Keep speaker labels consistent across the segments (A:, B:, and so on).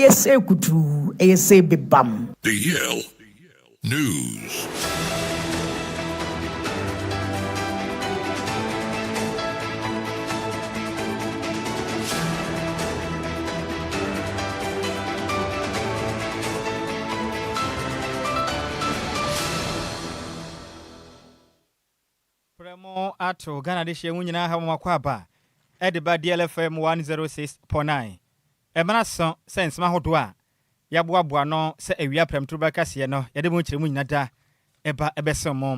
A: Ɛyɛ sei kutuu, ɛyɛ sei bebam.
B: The Yale News.
C: Frɛ mo ato Ghana dehyeɛ ho nyinaa ha mo akwaaba de ba DLFM 106.9. Ɛmena so sɛ nsɛm ahodoɔ a yɛaboaboa ano sɛ awia prɛmtoberɛ kaseɛ no yɛde mo nkyerɛmu nyina da ɛba ɛbɛsom mo.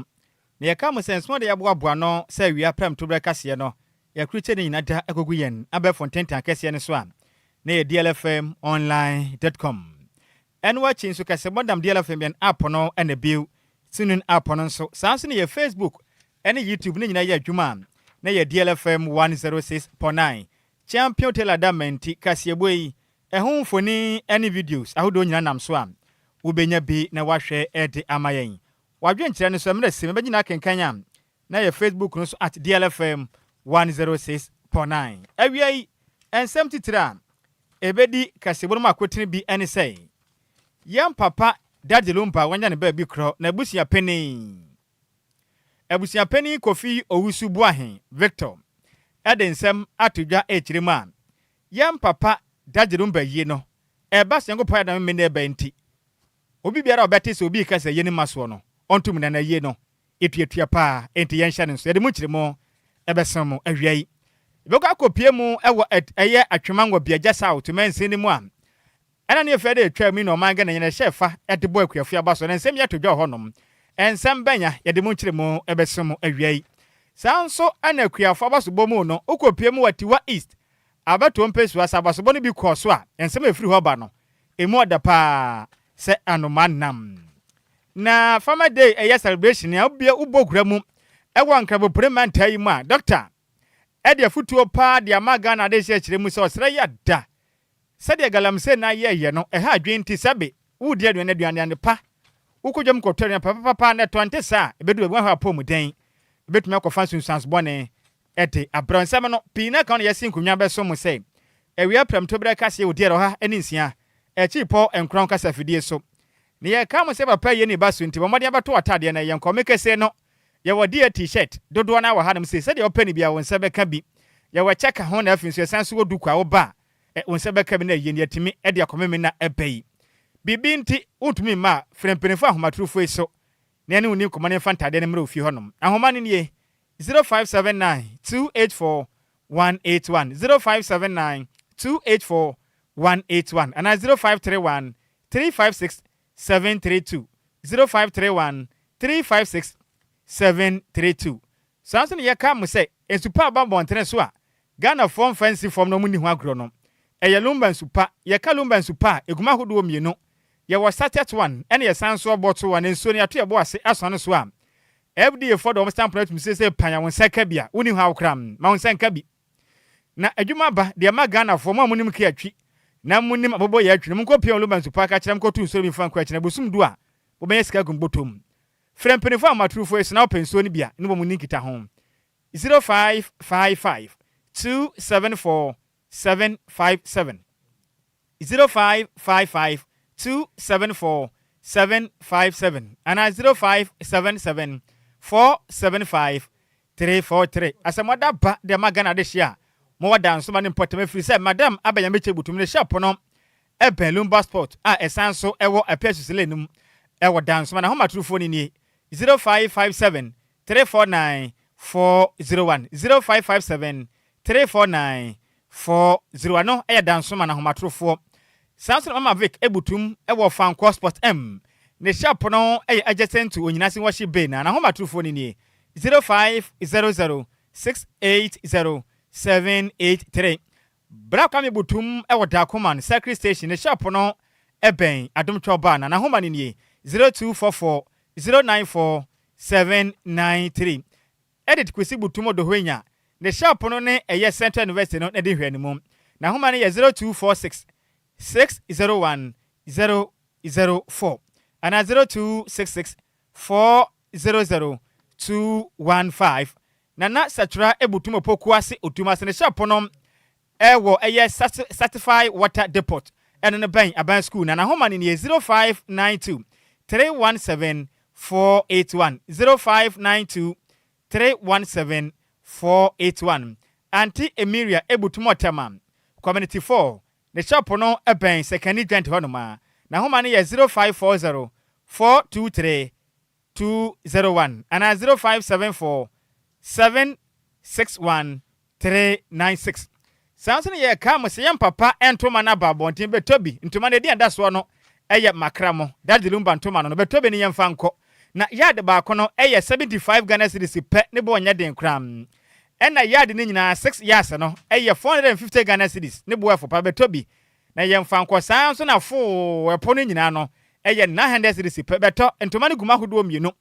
C: Na yɛka mo sɛ nsɛm a yɛaboaboa ano sɛ awia prɛmtoberɛ kaseɛ no yɛakrukyɛ ne nyina da akɔgu yɛn abɛɛfo ntentan kɛseɛ no so a na yɛ dlfmonline.com. Ɛno akyi nso kɛsɛbɔ dam DLFM yɛn app no ɛna bio TuneIn app no nso saa nso ne yɛ Facebook ɛne YouTube ne nyinaa yɛ adwuma a na yɛ DLFM 106.9. Champion Taylor da manti kaseɛbɔ yi ɛho mfoni ne videos ahodoɔ nyinaa nam so a wobɛnya bi na wahwɛ de ama yɛn. Wadwenkyerɛ no so mmerɛ si mɛbɛgyina akenkan a na yɛ Facebook no so at DLFM 106.9. Awia yi nsɛm titire a ɛbɛdi kaseɛbɔ no mu akotene bi ne sɛ yɛn papa Daddy Lumba wanya ne baabi korɔ na abusuapanin Kofi Owusu Boahen Victor ɛde nsɛm ato dwa ɛkyerɛ mu a yɛn papa Daddy Lumba yie no ɛba sɛ Nyankopɔn adame me na ɛba nti obi biara a ɔbɛte sɛ obi ka sɛ yie no ma soɔ no ɔntom na na yie no etuatua paa enti yɛnhyɛ no nso yɛde mu nkyerɛ mu ɛbɛsɛn mu awia yi yɛbɛkɔ akɔpie mu ɛwɔ ɛyɛ Atwema Biagya South mansin no mu a ɛna ne yɛfɛ de atwa mu na ɔman Ghana nyina hyɛ fa ɛde bɔ akuafo aba so na nsɛm yɛ to dwa wɔ hɔnom nsɛm bɛnya yɛde mu nkyerɛ mu ɛbɛsɛn mu awia yi. Saa nso ɛna akuafo aba so bɔ mu no wokɔpie mu wɔ Tiwa East abɛto mpɛsua sɛ abasobɔ no bi kɔɔ so a nsɛm a ɛfiri hɔ ba no emu ɔda paa sɛ anoma nam. Na Farmer Day ɛyɛ celebration a wobia wobɔ kura mu ɛwɔ Nkrabopore mantaa yi mu a doctor ɛde afotuo paa de ama Ghana de hyɛ kyerɛ mu sɛ ɔsrɛ yɛ da sɛdeɛ galamsey na yɛyɛ no ɛha adwene nti sɛbe wodi aduane aduane pa wokɔdwam kɔtɔ aduane papapapa na ɛtɔ nte saa ɛbɛdu baabi wahɔ apɔmuden ɛbɛtumi akɔfa nsunsuanso bɔne ɛde abrɛ nsɛm no pii na ka no yɛsi nkonnwa bɛso mu sɛ awia prɛmtoberɛ kaseɛ wɔ diɛrɛ ɔha ne nsia akyi pɔ nkron kasa fidie so. Na yɛka mo sɛ papa yɛ ne ba so nti bɔmmɔden abɛto atadeɛ no yɛn nkɔme kɛseɛ no yɛwɔ deɛ T-shirt dodoɔ no wɔ hanom sɛ sɛdeɛ wopɛ no bia wo nsa bɛka bi. Yɛwɔ kyɛ ka ho na afei nso yɛsan so wɔ duku a woba a wo nsa bɛka bi na ɛyɛ ne yɛtumi de akɔmeme na ɛbɛ yi. Biribi nti wontumi mma a frɛ mpanimfoɔ ahomatorofo yi so na ɛne wo ni nkɔmmɔ ne mfa ntadeɛ no mmerɛ ofie hɔnom. Ahoma no nie 0579 284 181, 0579 284 181 anaa 0531 356 732, 0531 356 732. Saa nso ne yɛka mo sɛ nsupa aba mmɔntene so a Ghanafoɔ mfa nsi fam na ɔmo nni ho agorɔ no ɛyɛ Lumba nsupa. Yɛka Lumba nsupa a eguma ahodoɔ mmienu yɛwɔ sachet one ɛne yɛsan so bottle one. Nsuo no yɛato yɛbɔ ase asɔ no so a FDA foɔ de wɔn stamp no atum sɛ panya wɔn nsa ka bi a wonni ho awokora ma wɔn nsa nka bi na adwuma ba deɛ ma Ghanafoɔ mo a monim ke atwi na monim abobɔ yɛ atwi no monkɔ pia Lumba nsupa aka kyerɛ mokɔto nsuo no bi mfa nkɔ akyi na bosom du a wobɛnya sika gu mbɔtɔm. Frɛ mpanimfoɔ ahomatorofo yi so na wopɛ nsuo no bi a ne wɔ mu ni nkita ho 0555 274 757, 0555 274 757 anaa 0577 475 343. Asɛmɔda ba de ma Ghana de hyɛ a mowɔ da nsoma ne mpɔtam afiri sɛ Madam Abɛnyame Butum ne hyɛ pono ɛbɛn Lumba Sport a ɛsan so ɛwɔ Apia Susile no mu ɛwɔ Dansoma. Na ahomatorofoɔ no nie 0557 349 401, 0557 349 401 no ɛyɛ Dansoma na ahomatorofoɔ. Saa nso na Mama Vic ebutum ɛwɔ Fankɔ Sport M ne shop no ɛyɛ adjacent to Onyinase Worship Bay na n'ahomatorofoɔ no nie 0500 680 783. Bra Kwame Butum ɛwɔ Dakoman Circuit Station ne shop no ɛbɛn Adomtwɔ bar na n'ahoma no nie 0244 094 793. Edit Kwesi Butum Odohwenya ne shop no ne ɛyɛ Central University no na ɛde hwɛ ne mu n'ahoma no yɛ 0246 601 004 anaa 0266 400 215. Nana Satura Ebutum Opoku ase Otum ase ne shop no ɛwɔ ɛyɛ Certified Water Depot. Ɛno no bɛn aban sukuu na n'ahoma no nie, 0592 317 481, 0592 317 481. Auntie Emilia Ebutum Ɔtɛma, Community 4, ne shop no bɛn Sekani Joint hɔnom a. N'ahoma no yɛ 0540 423 201 anaa 0574 761 396. Saa nso na yɛkaa mo sɛ yɛn papa ntoma no aba abɔnten bɛtɔ bi. Ntoma no edin a ɛda soɔ no yɛ Makramo, Daddy Lumba ntoma no no, bɛtɔ bi no yɛmfa nkɔ. Na yard baako no yɛ 75 Ghana cedis pɛ, ne boɔ nyɛ den koraa. Ɛna yard no nyinaa, 6 yards no, yɛ 450 Ghana cedis, ne boɔ ɛfo pa, bɛtɔ bi na yɛmfa nkɔ. Saa nso na foo ɛpo no nyinaa no yɛ 900 cedis pɛ, bɛtɔ. Ntoma no gu mu ahodoɔ mmienu,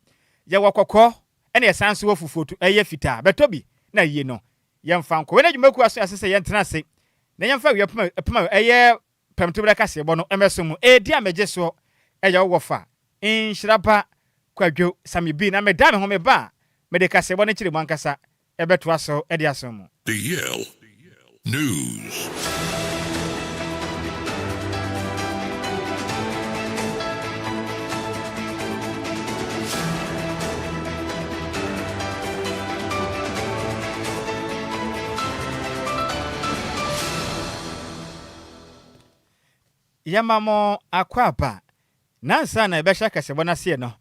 C: yɛwɔ kɔkɔɔ ɛna yɛsan nso wɔ fufuo to ɛyɛ fitaa, bɛtɔ bi na yie no yɛmfa nkɔ. Wei na dwumakuo aso ase sɛ yɛntena ase na yɛmfa awia poma poma ɛyɛ pɛmtoberɛ kaseɛbɔ no mmɛso mu. Ɛdi a megye soɔ ɛyɛ wo wɔfa Nhyira Ba Kwadwo Sami Bi na meda me ho meba a mede kaseɛbɔ no kyerɛ mu ankasa ɛbɛtoa so de aso mu.
B: The Yale News.
C: Yɛma mo akwaaba. Na ansa na yɛbɛhyɛ akasɛbɔ no aseɛ no,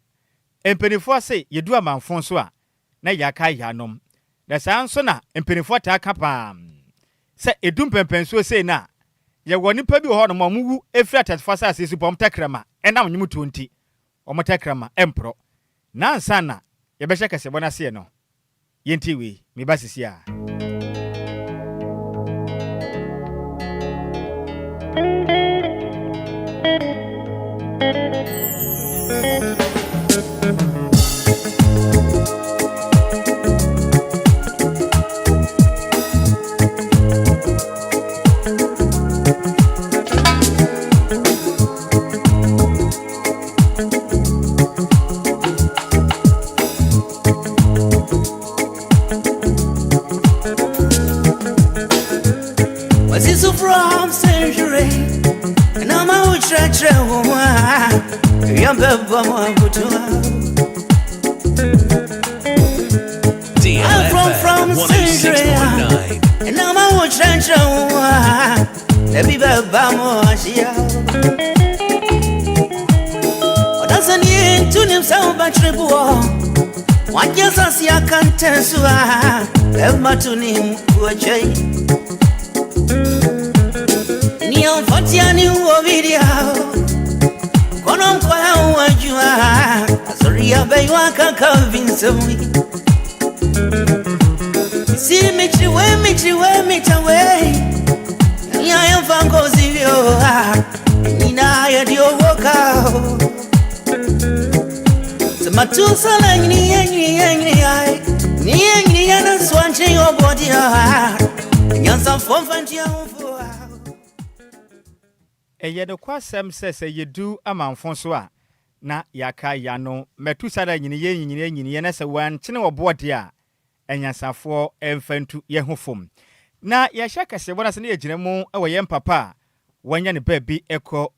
C: mpanimfoɔ se yɛdu amanfo so a, na yɛakae yɛanom. Na saa ara nso na mpanimfoɔ taa ka paa sɛ ɛdu mpɛnpɛnsoɔ sei no a, yɛwɔ nnipa bi wɔ hɔnom a wɔwu firi ateasefoɔ asase so mpo a wɔn tɛkrɛma ɛnam nnwomtoɔ nti, wɔn tɛkrɛma mporɔ. Na ansa na yɛbɛhyɛ kaseɛbɔ no aseɛ no, yɛntie wei, meba sisi ara.
D: DLFM 106.9.
C: Ɛyɛ nokwasɛm sɛ sɛ yedu amamfõ so a, na yɛaka yɛn ano. Metusala nyiniiɛ nyiniiɛ nyiniiɛ na sɛ wɔankyene ɔboɔ deɛ a, anyansafoɔ mfa ntu yɛn ho fam. Na yɛhyɛ kaseɛbɔ no ase na yɛgyina mu wɔ yɛn papa a wanya ne baabi kɔ,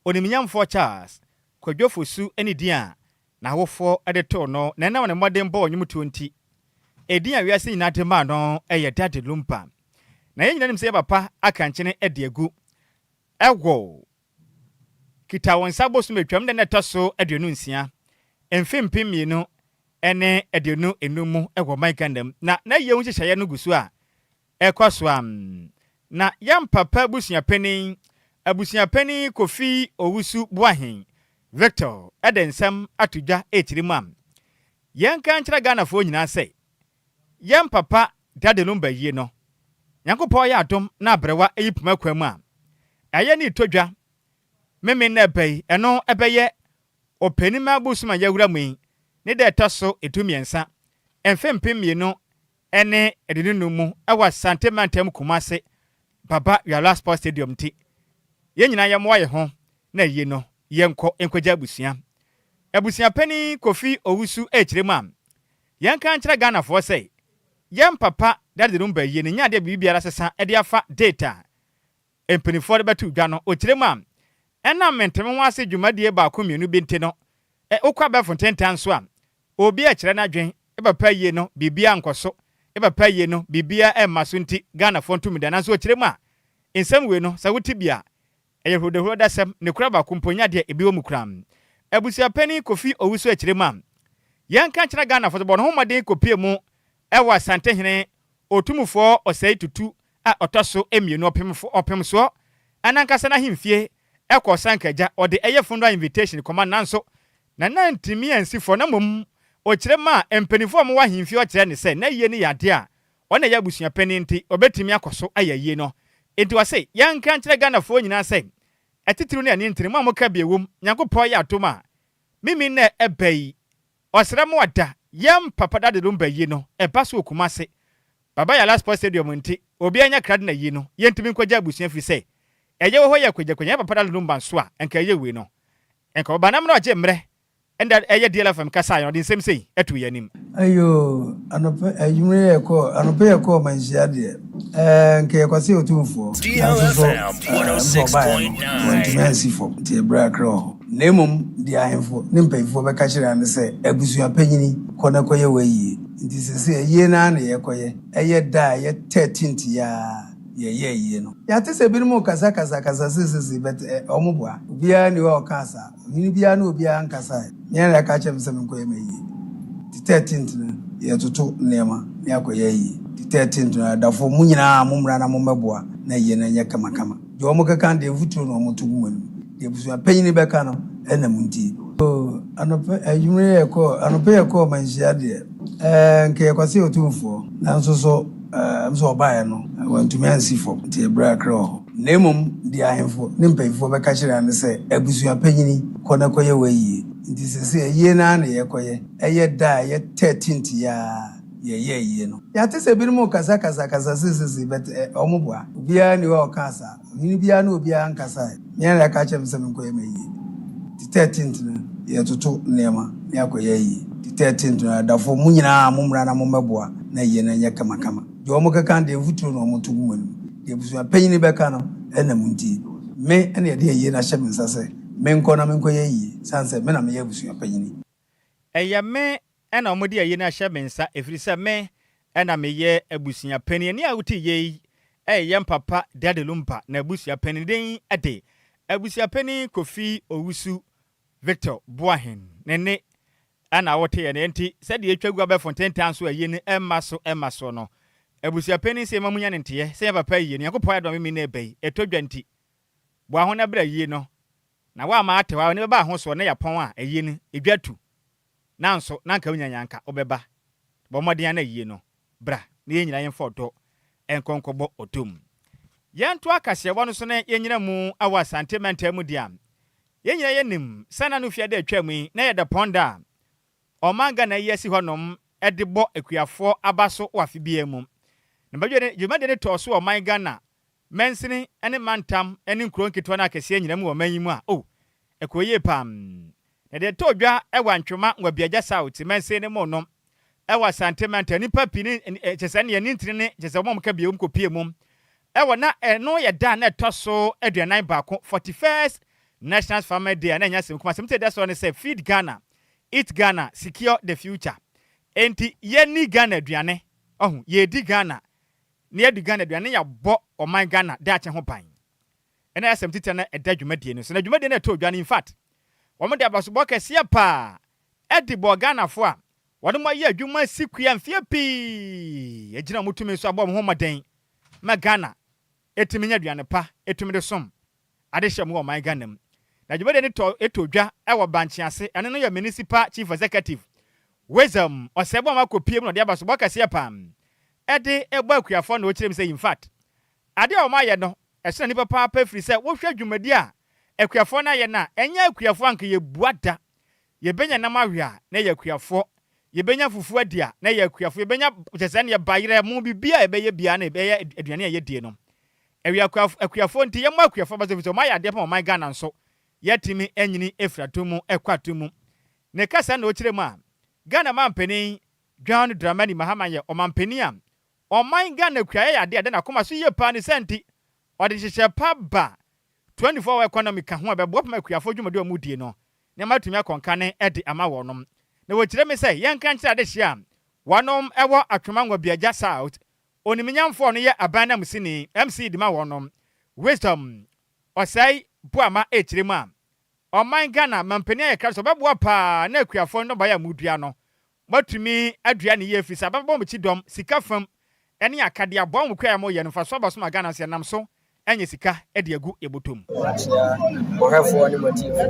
C: Onimnyamfoɔ Charles Kwadwo Fosu ne din a n'awofoɔ de too no na ɛnam ne mmɔdenbɔ wɔ nnwomtoɔ nti, edin a wiase nyinaa de maa no yɛ Daddy Lumba. Na yɛn nyinaa nim sɛ yɛn papa aka nkyene de agu wɔ Kita Wo Nsa bosome Twam da no a ɛtɔ so 26, mfe 2025 mu wɔ ɔman Ghana mu. Na n'ayie ho nhyehyɛeɛ no gu so a ɛrekɔ so a na yɛn papa abusuapanin, Abusuapanin Kofi Owusu Boahen Victor de nsɛm ato dwa rekyerɛ mu a yɛnka nkyerɛ Ghanafoɔ nyinaa sɛ yɛn papa Daddy Lumba yie no, Nyankopɔn yɛ adom na aberewa yi poma kwan mu a ɛyɛ ne retɔ dwa Memen na ɛba yi, ɛno ɛbɛyɛ Ɔpɛnima bosom a yɛawura mu yi ne da ɛtɔ so 13, mfe 2025 mu wɔ Asante Mantam Kumase Baba Yala Sports Stadium nti, yɛn nyinaa yɛmmoa yɛn ho na ayie no yɛnkɔ nkɔgya abusua. Abusua panin Kofi Owusu rekyerɛ mu a, yɛnka nkyerɛ Ghanafoɔ sɛ yɛn papa Daddy Lumba ayie no nyɛ adeɛ a biribiara sesa de afa date a. Mpanimfoɔ de bɛto dwa no, ɔkyerɛ mu a, ɛnam mente-me-ho-ase dwumadie baako mmienu bi nti no, ɛ wokɔ abɛɛfo ntentan so a, obi rekyerɛ n'adwen, ebɛpa yie no, biribiara nkɔ so, ebɛpa yie no, biribiara mma so nti, Ghanafoɔ nto mu da. Nanso ɔkyerɛ mu a, nsɛm wei no, sɛ wote bi a, ɛyɛ horodahorodasɛm, ne kora baako mpo nyɛ adeɛ a ebi wɔ mu koraa. Abusuapanin Kofi Owusu akyerɛ mu a, yɛnka nkyerɛ Ghanafoɔ sɛ bɔ ne ho mmɔden kɔpue mu wɔ Asantehene Otumfoɔ Osei Tutu a ɔtɔ so mmienu ɔpemfo ɔpemsoɔ n'ankasa n'ahemfie kɔ Ɔsankagya, ɔde ɛyɛ funeral invitation kɔma nanso Nana antumi ansi fɔ na mmom ɔkyerɛ maa mpanimfoɔ a wɔwɔ ahemfie hɔ kyerɛɛ no sɛ n'ayie no yɛ adeɛ a ɔno na ɛyɛ abusua panin nti ɔbɛtumi akɔ so ayɛ ayie no. Enti ɔse yɛnka nkyerɛ Ghanafoɔ nyinaa sɛ atitiriw ne anintini mo a moka bi ɛwom Nyankopɔn yɛ adom a Mimi nnɛ ɛba yi ɔsrɛ mo ada yɛn papa Daddy Lumba ayie no ɛba so wɔ Kumasi Baba Yala Sports Stadium nti obiara nyɛ krado na ayi no yɛntumi nkɔgya abusua firi sɛ ɛyɛ wɔ hɔ yɛ kwagyakwagyɛ yɛn papa Daddy Lumba nso a nka ɛyɛ wei no nka ɔba na mmerɛ ɔgye mmerɛ ɛnda ɛyɛ DLFM kasaeɛ no ɔde nsɛm sei too yɛn anim.
E: Ayoo, anɔpa, anwummere yɛkɔɔ, anɔpa yɛkɔɔ manhyia deɛ, ɛɛ, nka yɛkɔse Otumfoɔ, nanso so, ɛɛ, mfa ɔbaeɛ no, wantumi ansi fam, nti yɛbrɛɛ akra wɔ hɔ. Na mmom deɛ ahemfo ne mpanyimfoɔ bɛka kyerɛɛ no ne sɛ, Abusua panyini, kɔ na kɔyɛ w'ayie. Nti seesei ayie no ara na yɛrekɔyɛ. Ɛyɛ da a ɛyɛ thirteenth yi ara yɛreyɛ ayie no. Yɛate sɛ binom rekasakasakasa seesei but wɔn boa. Obiara nni hɔ a ɔkaa saa. Ɔhene biara ne obiara nkasaeɛ. Me ara na yɛaka akyerɛ me sɛ menkɔyɛ m'ayie. Nti thirteenth no yɛretoto nneɛma na yɛakɔyɛ ayie. Nti thirteenth no adafo mo nyinaa mommra na mommɛboa na ayie no nyɛ kamakama. Deɛ wɔkeka no deɛ mfuturo na wɔto gu mo anim. Deɛ abusua panyin bɛka no ɛna mo ntie. Oh, anɔpa, anwummere yɛkɔɔ, anɔpa yɛkɔɔ manhyia deɛ, ɛɛ, nka yɛkɔsee Otumfoɔ. Nanso so, ɛɛ, nso ɔbaeɛ no, wantumi ansi fam, nti yɛbrɛɛ akra wɔ hɔ. Na mmom deɛ ahemfo ne mpanyimfoɔ bɛka kyerɛɛ no ne sɛ, Abusua panyin, kɔ na kɔyɛ w'ayie. Nti seesei ayie no ara na yɛrekɔyɛ. Ɛyɛ da a ɛyɛ thirteenth yi ara. Yɛyɛ ayie no. Yɛate sɛ binom rekasa kasa kasa seisei but wɔn boa. Obiara nni hɔ a ɔkaa saa. Ɔhene biara ne obiara nkasaɛ. Me ara na yɛaka akyerɛ me sɛ menkɔyɛ m'ayie. Nti thirteenth no yɛretoto nneɛma na yɛakɔyɛ ayie. Nti thirteenth no adafo mo nyinaa mommra na mommɛboa na ayie no nyɛ kamakama. Deɛ wɔkeka no deɛ mfuturo na wɔto gu mo anim. Deɛ abusua panyin bɛka no ɛna montie. Me na yɛde ayie no ahyɛ me nsa sɛ menkɔ na menkɔyɛ ayie sane sɛ me na meyɛ abusua panyini.
C: Ɛyɛ me na wɔde ayi no ahyɛ me nsa, ɛfiri sɛ me na meyɛ abusua panin. Ɛnne a wote yei yɛ yɛn papa Daddy Lumba n'abusua panin. Ne din de Abusua Panin Kofi Owusu Victor Boahen. Ne nne na wote yɛ no. Enti sɛdeɛ ɛtwa gu abɛɛfo ntentan so ayi no mma so mma soɔ no, abusua panin sɛ yɛma munya ne nteɛ sɛ yɛn papa ayie no, Nyankopɔn ayɛ adom ama me nnɛ ɛba yi, ɛtɔ dwa nti, boa ho na bra ayie no, na woamma ate hɔ a, w'ani bɛba ahosoɔ na yɛapɔn a ayie no, edwa tu. Nanso na anka wunya nea anka wobɛba. Bɔ mmɔden ara na yie no, bra na yɛn nyinaa yɛmfa ɔdɔ nkɔ nkɔbɔ ɔdɔ mu. Yɛntoa kaseɛbɔ no so na yɛnnyina mu wɔ Asante mantam mu deɛ a, yɛn nyinaa yɛnim sɛ na no fiada a atwam yi na ɛyɛ dapɔn da a ɔman Ghana yi asi hɔnom de bɔ akuafoɔ aba so wɔ afe biara mu. Na dwumadie no tɔɔ so wɔ ɔman Ghana mansini ne mantam ne nkuro nketewa ne akɛseɛ nyinaa mu wɔ ɔman yi mu a, oh, ɛkɔɔ yie paa. Na deɛ ɛtɔɔ dwa wɔ Antwoma, Nwabiagya South mansini no mu no, wɔ Asante mantam, nnipa pii ne, kyerɛ sɛ ɛnneɛ ne ntini ne, kyerɛ sɛ wɔn a wɔka bio kɔpie mu wɔ na ɛno yɛ da a na ɛtɔ so 41, 41st National Farmer Day a na ɛnyɛ asɛm kuma. Asɛm ti a ɛda soɔ ne sɛ, Feed Ghana, Eat Ghana, Secure the Future. Enti yɛnni Ghana aduane, ɔho, yɛredi Ghana, na yɛadi Ghana aduane na yɛabɔ ɔman Ghana daakye ho ban. Ɛna asɛm titire na ɛda dwumadie no so. Na dwumadie no ɛtɔɔ dwa no, in fact, wɔn de abasobɔ kɛseɛ paa ɛde bɔɔ Ghanafoɔ a wɔn ayɛ adwuma si kua mfeɛ pii agyina wɔn tumi so abɔ wɔn ho mmɔden ma Ghana ɛtumi nya aduane pa ɛtumi de som adehyɛ mu wɔ ɔman Ghana mu. Na dwumadie no tɔ ɛtɔ dwa ɛwɔ Bankye ase, ɛno no yɛ Municipal Chief Executive Wisdom Ɔsɛe-Boamah kɔpie mu na ɔde abasobɔ kɛseɛ paa ɛde ɛbɔ akuafoɔ na ɔkyerɛ mu sɛ in fact Ade a wɔayɛ no, ɛsɔ ani papaapa ɛfiri sɛ wohwɛ dwumadi a akuafoɔ no ayɛ no a, ɛnyɛ akuafoɔ a anka yɛbua da. Yɛbɛnya nam awe a, na ɛyɛ akuafoɔ. Yɛbɛnya fufuo adi a, na ɛyɛ akuafoɔ. Yɛbɛnya, kyerɛ sɛ ɛnneɛ bayerɛ, mo, biribiara a yɛbɛyɛ biara na ɛbɛyɛ aduane a yɛdie no. Ɛyɛ akuafoɔ nti, yɛmmɔ akuafoɔ aba so ɛfiri sɛ wɔayɛ adeɛ pa ma ɔman Ghana nso. Yɛatumi anyini afiri atom mu kɔ atom mu. Ne kasa na ɔkyerɛ mu a, Ghana mampanin John Dramani Mahama yɛ ɔmampanin a Ɔman Ghana kuayɛ yɛ adeɛ a ɛda n'akoma so yie paa ne saa nti Ɔde nhyehyɛ pa ba 24 hour economy ka ho a bɛboa pama akuafoɔ dwumadi a wɔn die no nneɛma atumi akɔnkane de ama wɔnom. Na wɔkyerɛ mi sɛ yɛnka nkyerɛ adehyeɛ a wɔnom ɛwɔ Atwima Nwabiagya South, onimnyamfoɔ no yɛ aban nanmusini MCE de ma wɔnom, Wisdom Osei Boama, ɛkyerɛ mu a ɔman Ghana mampanin ayɛ kra sɛ ɔbɛboa paa na akuafoɔ nnɔbaeɛ a mudua no moatumi adua ne yie, firi sɛ abɛbɔ mo kyi dɔm sika fam ne akadeɛ aboa mo kua a moyɛ no mfasoɔ aba so ma Ghana nso yɛnam so anya sika de agu yɛbɔtɔ mu.
F: Akyea ɔhwɛfoɔ ne mɔtiefoɔ.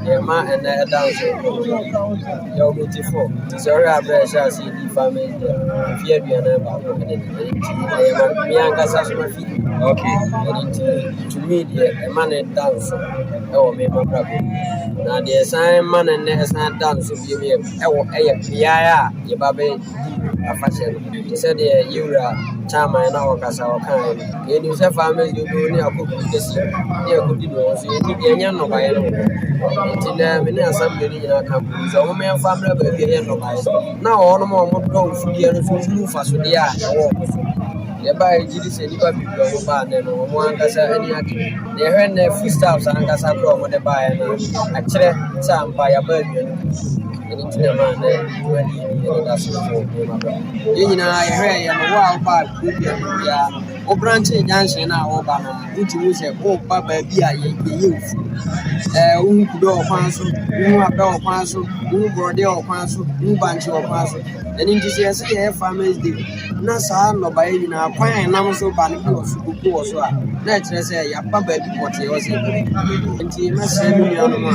F: Deɛ ma ɛnɛ ɛda nso yɛwɔ 84 nti sɛ ɔhwɛ aberɛ a ɛhyɛ ase di farmers day mfeɛ 41 ɛne ne nti ɛyɛ ma me ankasa so mafi. Ɛno nti tumi deɛ ɛma ne da nso ɛwɔ me mabrabɔ mu, na deɛ ɛsan ma no nnɛ ɛsan da nso bio yɛ ɛwɔ ɛyɛ beaeɛ a yɛba bɛdi afahyɛ no, te sɛ deɛ yɛwura chairman na ɔkasa ɔkaeɛ no, yɛnim sɛ farmers day bi ne akɔkuru kɛsi ne akɔdi no nso yɛni yɛnyɛ nnɔbaeɛ no wɔ. Nti nɛ me ne assembly no nyinaa ka bom sɛ ɔmo yɛmfa mmerɛ baabi a ɛyɛ nnɔbaeɛ na ɔnom a ɔmo dɔ mfudeɛ no nso hunu mfasodeɛ a ɛwɔ ɔmo so. Yɛbaa yɛgye di sɛ nnipa bebree a ɔmo baa nnɛ no, ɔmo ankasa ani agye, na yɛhwɛ nnɛ foodstuffs ankasa koraa a ɔmo de baeɛ no akyerɛ sɛ ampa yɛaba aduane bi. Ɛno nti na maa nnɛ dwumadie yi yɛde so wɔ nneɛma bra. Yɛn nyinaa yɛhwɛ yɛ no, wo a wobaa kuropia no biara no, wo branch junction no a wɔba no, wotumi sɛ woba baabi a yɛyɛ nfu, wohu kube wɔ kwan so, wohu abɛ wɔ kwan so, wohu borɔdeɛ wɔ kwan so, wohu bankye wɔ kwan so. Ɛno nti sɛ yɛsɛ yɛyɛ farmers day na saa nnɔbaeɛ nyinaa kwan a ɛnam so ba no bi wɔ so, koko wɔ so a, na ɛkyerɛ sɛ yɛaba baabi pɔtee wɔ sɛ. Nti mɛsrɛ me nuanom a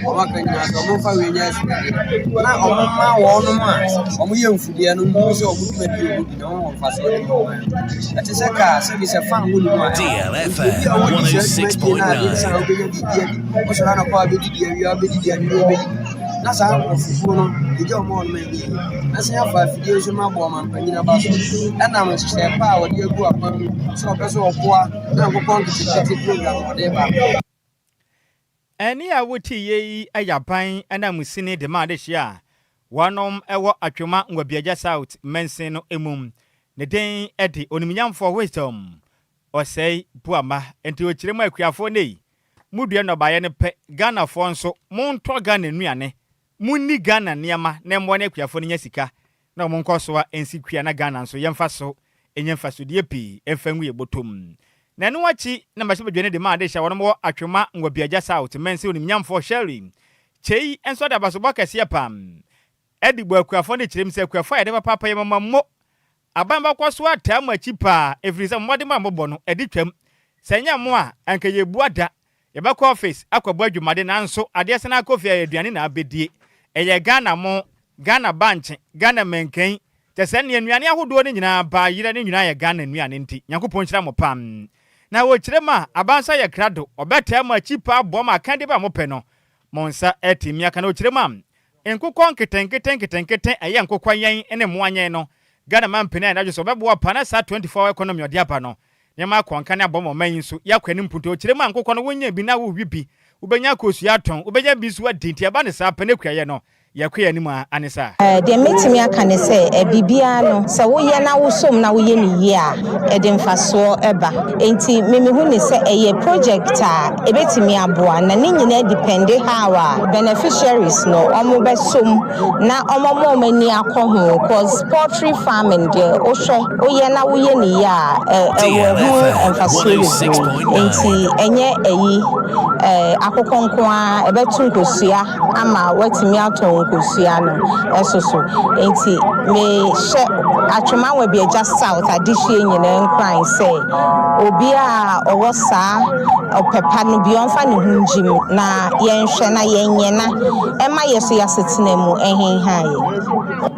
F: ɔmaka nyinaa sɛ ɔmomfa wei nyɛ asuadeɛ na ɔmoma wɔnom a ɔmoyɛ mfudeɛ no nhunu sɛ ɔmo dwumadi a ɔmodi na ɔmowɔ mfasoɔ de ma ɔman. Ɛte sɛ kaa sɛbi sɛ fan wo ne mu a
D: DLFM
F: obi a wɔdi saa dwumadie no a adeɛ nsa a
D: 106.9.
F: wobɛnya biribi adi, wosɔre anɔpa a wobɛdidi, awia wobɛdidi, anwummerɛ wobɛdidi, na saa nkurɔfokuo no ɛgya ɔma ɔnom a ɛnyɛ yie. Na sɛ yɛafa afidie nso ma abɔ ɔmampanyin aba so ɛnam nhyehyɛe pa a wɔde agu akwan mu sɛ ɔpɛ sɛ ɔboa na nkokɔ nketenkete program a ɔde ba.
C: Ɛne a wote yie yi yɛ aban ananmusini de ma adehyeɛ a wɔnom ɛwɔ Atwima Nwabiagya South mansin no mu. Ne din de onimnyamfoɔ Wisdom Osei Boama. Nti ɔkyerɛ mu akuafoɔ ne yi modua nnɔbaeɛ no pɛ, Ghanafoɔ nso montɔ Ghana nnuane, monni Ghana nneɛma na mmoa ne akuafoɔ no nya sika na ɔmo nkɔ so a ɛnsi kua na Ghana nso yɛmfa so ɛnya mfasodeɛ pii ɛmfa ngu yɛ bɔtɔm. Na ɛno akyi na mmarahyɛbadwani de ma adehyɛ wɔnom wɔ Atwima Nwabiagya South mansin, onimnyamfoɔ Shirley Kyei nso de abasobɔ kɛseɛ pam ɛde bɔ akuafoɔ no, kyerɛ mu sɛ akuafoɔ a yɛde papaapa yɛ mama mo aban bɛkɔ so ataa mo akyi paa, ɛfiri sɛ mmɔde ma mobɔ no ɛde twam sɛ nyɛ mo a anka yɛbu ada yɛbɛkɔ office akɔbɔ adwumade, nanso adeɛ sɛ no akɔ fie a aduane na abɛdie ɛyɛ Ghana mo, Ghana bankye, Ghana mankan, kyɛ sɛ nneɛ nnuane ahodoɔ no nyinaa baa yerɛ no nyinaa yɛ Ghana nnuane. Nti Nyankopɔn nhyira mo pam na wɔkyerɛ mu a aban nsa yɛ krado, ɔbɛtaa mo akyi paa boa mo aka de ba mopɛ no mo nsa atumi aka. Na wɔkyerɛ mu a nkokɔ nketenkete nketenkete ɛyɛ nkokɔ yɛn ne mmoa yɛn no, Ghana ma mpanin a yɛdadwo sɛ ɔbɛboa pa na saa 24 hour economy ɔde aba no nneɛma akɔnka ne abɔ ma ɔman yi nso yɛakɔ anim mpunto. Ɔkyerɛ mu a nkokɔ no wonyɛ bi na wowi bi, wobɛnya akosua atɔn, wobɛnya bi nso adi, nti ɛba ne saa pɛ ne kuayɛ no yɛkɔ yɛn anim a ane saa.
G: Deɛ mɛtumi aka ne sɛ biribiara no sɛ woyɛ na wosom na woyɛ ne yie a, ɛde mfasoɔ ɛba. Nti memehu ne sɛ ɛyɛ project a ɛbɛtumi aboa, na ne nyinaa depend how a beneficiaries no ɔmo bɛsom na ɔmo ma ɔmo ani akɔ ho, 'cause poultry farming deɛ, wohwɛ woyɛ na woyɛ ne yie a, ɛwɔ ho mfasoɔ bebree. Nti ɛnyɛ ɛyi akokɔ nko a ɛbɛto nkosua ama watumi atɔn nkosua no ɛso so. Nti mehyɛ Atwima Nwabiagya South adehyeɛ nyinaa nkuran sɛ obiara a ɔwɔ saa ɔpɛpa no bi ɔmfa ne ho ngyim na yɛnhwɛ na yɛnyɛ na ɛma yɛ so yɛasetena mu ɛhenha yɛ.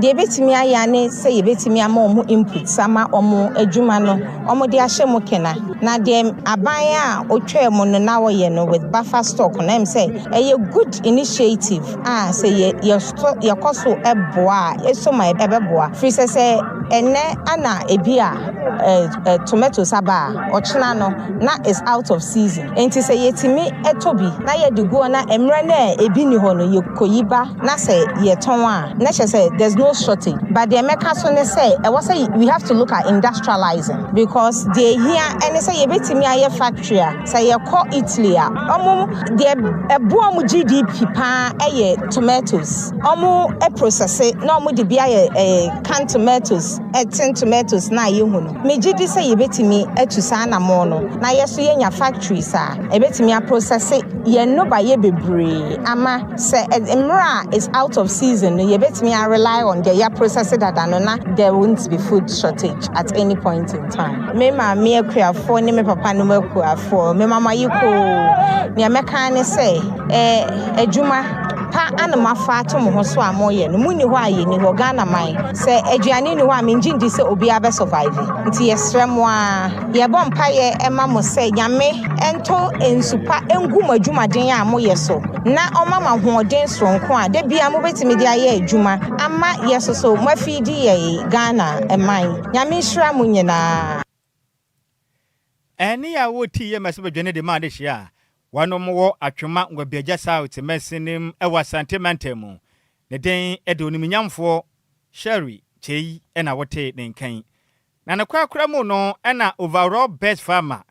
G: Deɛ yɛbɛtumi ayɛ ne sɛ yɛbɛtumi ama ɔmo inputs ama ɔmo adwuma no ɔmo de ahyɛ mu kena, na deɛ aban a otwa mu no na wɔyɛ no with buffer stock no sɛ ɛyɛ good initiative a sɛ yɛ yɛsɔ yɛkɔ so ɛboa a ɛso ma ɛbɛboa, firi sɛ ɛnɛ ana ebi a ɛ ɛ tomatoes aba a, ɔkyena no na is out of season. Nti sɛ yɛtumi ɛtɔ bi na yɛde gu hɔ na mmerɛ no a ebi ni hɔ no yɛkɔyi ba na sɛ yɛtɔn a, na kyerɛ sɛ there's no shortage. But deɛ mɛka so ne sɛ ɛwɔ sɛ we have to look at industrializing, because deɛ ehia ɛne sɛ Sɛ yɛbɛtumi ayɛ factory a, sɛ yɛkɔ Italy a, ɔmo deɛ ɛboa ɔmo GDP paa ɛyɛ tomatoes. Ɔmo process na ɔmo de bi ayɛ canned tomatoes, tin tomatoes na yɛhu no. Megye di sɛ yɛbɛtumi atu saa anammɔn no na yɛ so yɛnya factories a ɛbɛtumi aprocess yɛn nnɔbaeɛ bebree ama sɛ mmerɛ a is out of season no, yɛbɛtumi a rely on deɛ yɛaprocess dada no na there won't be food shortage at any point in time. Me maame akuafoɔ ne me papa nom akuafoɔ, me mama yi koo, nea mɛka ne sɛ adwuma pa ana moafa ato mo ho so a moyɛ no, munni hɔ a yɛnni hɔ. Ghana man, sɛ aduane nni hɔ a, mengye ndi sɛ obiara bɛ survive. Nti yɛsrɛ mo a, yɛbɔ mpayɛ ɛma mo sɛ Nyame ɛnto nsu pa ngu mo adwumaden a moyɛ so na ɔma mo ahoɔden soronko a da biara mobɛtumi de ayɛ adwuma ama yɛ soso moafidi yɛ Ghana man. Nyame nhyira mo nyinaa.
C: Ɛne a wɔti yɛ mɛsɛ badwane de ma adehyɛ a wɔnom wɔ Atwima Nwabiagya South mansinim ɛwɔ Asante mantam mu. Ne den ɛde onimnyamfoɔ Sherry Kyei ɛna wɔte ne nkan. Na ne korakora mu no, ɛna overall best farmer,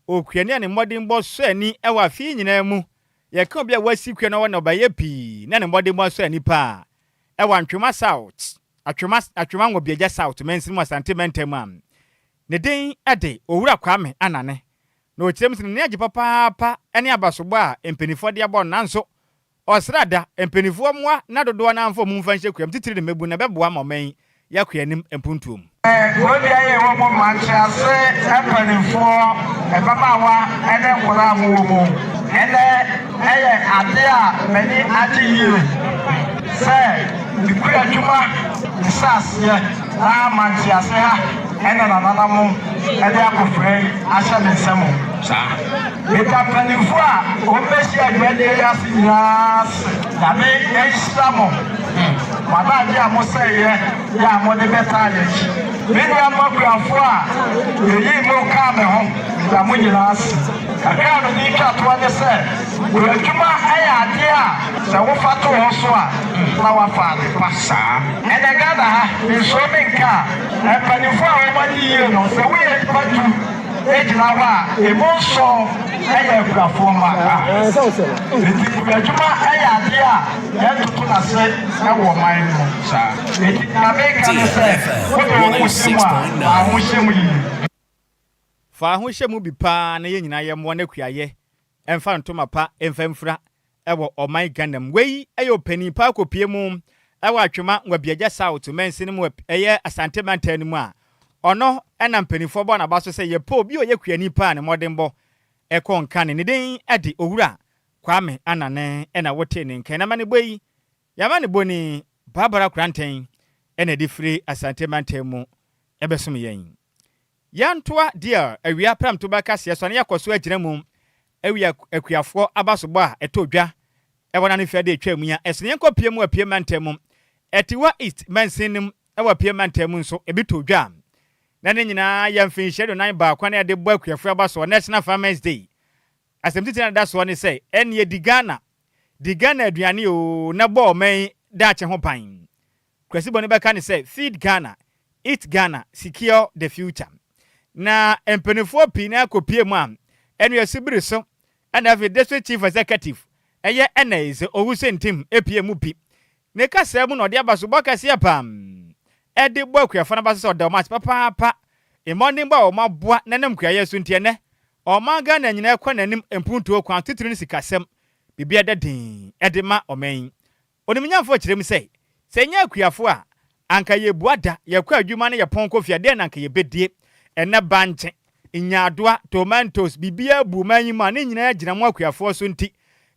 C: okuani a ne mmɔdenbɔ sɔ ani ɛwɔ afei nyinaa mu. Yɛka obi a wasi kua na ɔwɔ nnɔbaeɛ pii na ne mmɔdenbɔ sɔ ani paa ɛwɔ Atwima South, Atwima Nwabiagya South mansinim Asante mantam a, ne den ɛde Owura Kwame Anane. Na ɔkyerɛ mu sɛ n'ani agye papaapa ne abasobɔ a mpanimfoɔ de abɔ no, nanso ɔsrɛ da mpanimfoɔ mmoa na dodoɔ no amfa ɔmo mfa nhyɛ kuam titiri ne mmabu na ɛbɛboa ma ɔman yi yɛakɔ anim mpuntuo mu.
H: Kurodua yɛ wɔ mu, mmankyerɛase mpanimfoɔ, mmabaawa ne nkwadaa a mowɔ mu. Ɛnɛ ɛyɛ ade a m'ani agye yie sɛ mekura adwuma mehyɛ aseɛ na mantease ha ɛna nananam ɛde akɔfra yi ahyɛ me nsam. Meda mpanimfoɔ a wɔmmɛhyia adwumadie yi ase nyinaa ase. Nyame nhyira mo. Mo adagye a mosɛeɛ yɛ a mode bɛtaa yɛn akyi. Me nua mmakuafoɔ a yɛyii mo kaa me ho, meda mo nyinaa ase. Kakra a mede twa toɔ ne sɛ, wɔ adwuma yɛ adeɛ a sɛ wofa to hɔ so a na wafa ade pa. Ɛnɛ Ghana ha, nsuro menka a, mpanimfoɔ a wɔn adi yie no, sɛ woyɛ nnipa 10 gyina hɔ a, emu 7 yɛ akuafoɔ mma. Nti adwuma yɛ adeɛ a yɛntoto n'ase wɔ ɔman no mu. Enti nea meka ne sɛ, wode wo ho hyɛ mu a, fa ho hyɛ mu yie.
C: Fa ho hyɛ mu bi paa na yɛn nyinaa yɛmmoa no akuayɛ ɛmfa ntoma pa ɛmfa mfira ɛwɔ ɔman Ghana mu. Wei ɛyɛ ɔpanin pa akɔpie mu ɛwɔ Atwima Nwabiagya South mansini mu, ɛyɛ Asante mantam no mu a ɔno ɛna mpanimfoɔ bɔ n'aba so sɛ yɛpɛ obi a ɔyɛ kuani paa ne mmɔdenbɔ ɛkɔ nka ne din ɛde Owura Kwame Anane ɛna wote ne nkan na ma ne bɔ yi yɛama ne bɔ ni Barbara Korantɛn ɛna ɛde firi Asante mantam mu ɛbɛsom yɛn. Yɛntoa deɛ awia pramto bɛka seɛ so ne yɛkɔ so agyina mu awia akuafoɔ abasobɔ a ɛtɔ dwa ɛwɔ n'ano fɛ de atwa mu ya ɛsono. Yɛnkɔ pie mu Apue mantam mu, Atiwa East mansin no mu ɛwɔ Apue mantam mu nso ebi tɔ dwa na ne nyinaa yɛ mfinhyia 41 na yɛde bɔ akuafoɔ abasoɔ, National Farmers Day. Asɛm titiri na da soɔ ne sɛ ɛneɛ di Ghana, di Ghana aduane o na bɔ ɔman daakye ho ban. Kwasi bɔ no bɛka ne sɛ "Feed Ghana, Eat Ghana, Secure the Future". Na mpanimfoɔ pii na akɔpie mu a ɛno asibiri so ɛna afei District Chief Executive ɛyɛ ɛna sɛ Owusu Ntim epie mu bi. Ne kasa mu na ɔde aba so bɔ kɛseɛ pam ɛde bɔ akuafoɔ no aba so sɛ ɔda ɔmo ase papaapa mmɔdenbɔ a wɔn aboa n'anam kuayɛ so nti ɛnɛ ɔman Ghana nyinaa kɔ n'anim mpuntuo kwan titiri ne sikasɛm biribi ɛda din ɛde ma ɔman yi. Onimnyamfoɔ kyerɛ mu sɛ sɛ nyɛ akuafoɔ a anka yɛbua da yɛkɔ adwuma no yɛpɔn kɔ fie adeɛ na anka yɛbɛdie. Ɛnɛ bankye, nyaadoa, tomatoes, biribiara bu ɔman yi mu a ne nyinaa gyina mu akuafoɔ so. Nti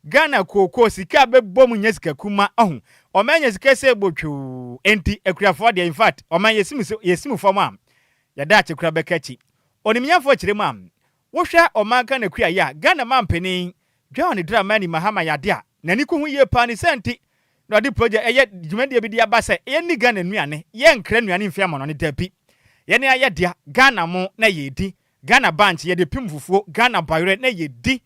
C: Ghana kookoo sika a bɛbɔ mu nyɛ sika kuma ɔho ɔman nya sika sɛ bɔtwoo. Enti akuafoɔ deɛ, in fact, ɔman yɛsim fam a yɛda akye kora bɛka akyi. Onimnyamfoɔ kyerɛ mu a wohwɛ ɔman Ghana kuayɛ a, Ghana mampanin John Dramani Mahama yade a n'ani ko ho yie paa ne sɛ nti na ɔde project ɛyɛ dwumadie bi de aba sɛ yɛnni Ghana nnuane, yɛnkra nnuane mfi amannɔne dabi. Yɛne ayɛ dea Ghana mo na yɛdi Ghana bankye, yɛde pim fufuo, Ghana bayerɛ na yɛdi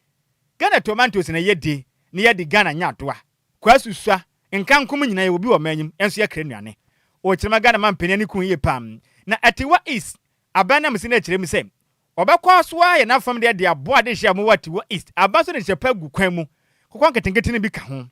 C: Ghana tomatoes na yɛdi na yɛde Ghana nyaadoa kwasusua nkankom nyinaa yɛwɔ bi wɔ ɔman anim nso yɛkra nnuane. Ɔkyerɛma Ghana mampanin ani ko yie paa na Atiwa East aban nam si no akyerɛ mu sɛ Ɔbɛkɔ so ara ayɛ n'afam deɛ de aboa adehye a wɔwɔ Atiwa East aba so de nhyɛ pa agu kwan mu, kokɔ nketenkete no bi ka ho.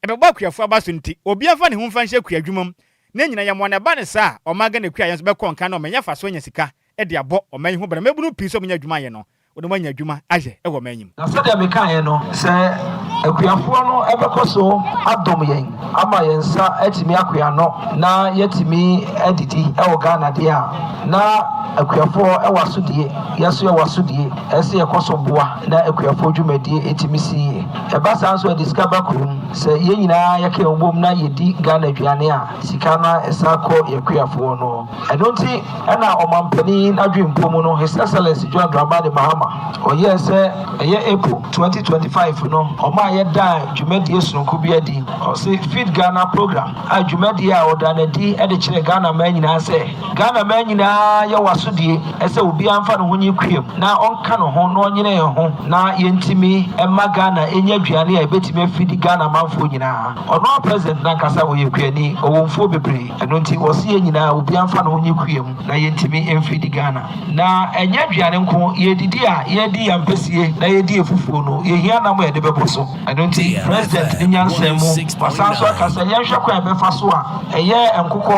C: Ɛbɛbɔ akuafo aba so nti, obiara mfa ne ho mfa nhyɛ kuadwuma mu na nyina yɛ mmoa na ɛba no saa a, ɔman Ghana kuayɛ nso bɛkɔ nkan na ɔmanya faso anya sika de abɔ ɔman yi ho bra. Mmabunu pii nso a wɔnya adwuma ayɛ no, wɔde wɔn anya adwuma ayɛ wɔ ɔman yi mu.
I: Na sɛdeɛ mekaeɛ no, sɛ akuafoɔ no bɛkɔ so adom yɛn ama yɛn nsa atumi akɔ ano na yɛatumi adidi wɔ Ghana deɛ a, na akuafoɔ wɔ asodie, yɛn nso yɛwɔ asodie, ɛsɛ sɛ yɛkɔ so boa na akuafoɔ dwumadie tumi si yie. Ɛba saa nso a, ɛde sika ba kurom. Sɛ yɛn nyinaa yɛka yɛn ho bom na yɛdi Ghana aduane a, sika no san kɔ yɛn akuafoɔ no hɔ. Ɛno nti na ɔmampanin n'adwempɔ mu no, His Excellency John Dramani Mahama, ɔyɛɛ sɛ ɛyɛ April 2025 no, ɔmaa yɛdaa dwumadie sononko bi adi. Ɔse Feed Ghana Programme a dwumadie a ɔdaa no adi de kyerɛɛ Ghana man nyinaa sɛ, Ghana man nyinaa yɛwɔ asodie sɛ obiara mfa ne ho nye kuam na ɔnka ne ho na ɔnyene yɛn ho na yɛntumi mma Ghana ɛnya aduane a ɛbɛtumi afidi Ghana manfoɔ nyinaa. Ɔno ara President no ankasa ɔyɛ kuani, ɔwɔ mfuo bebree, ɛno nti ɔse yɛn nyinaa obiara mfa ne ho nye kuam na yɛntumi mfidi Ghana. Na ɛnyɛ aduane nko, yɛredidi a yɛredi yɛn ampesie na yɛredi yɛn fufuo no, yɛhia nam a yɛde bɛbɔ so. Ɛno nti President ne nyansa mu, wasan nso aka sɛ yɛnhwɛ kwan a yɛbɛfa so a ɛyɛ nkokɔ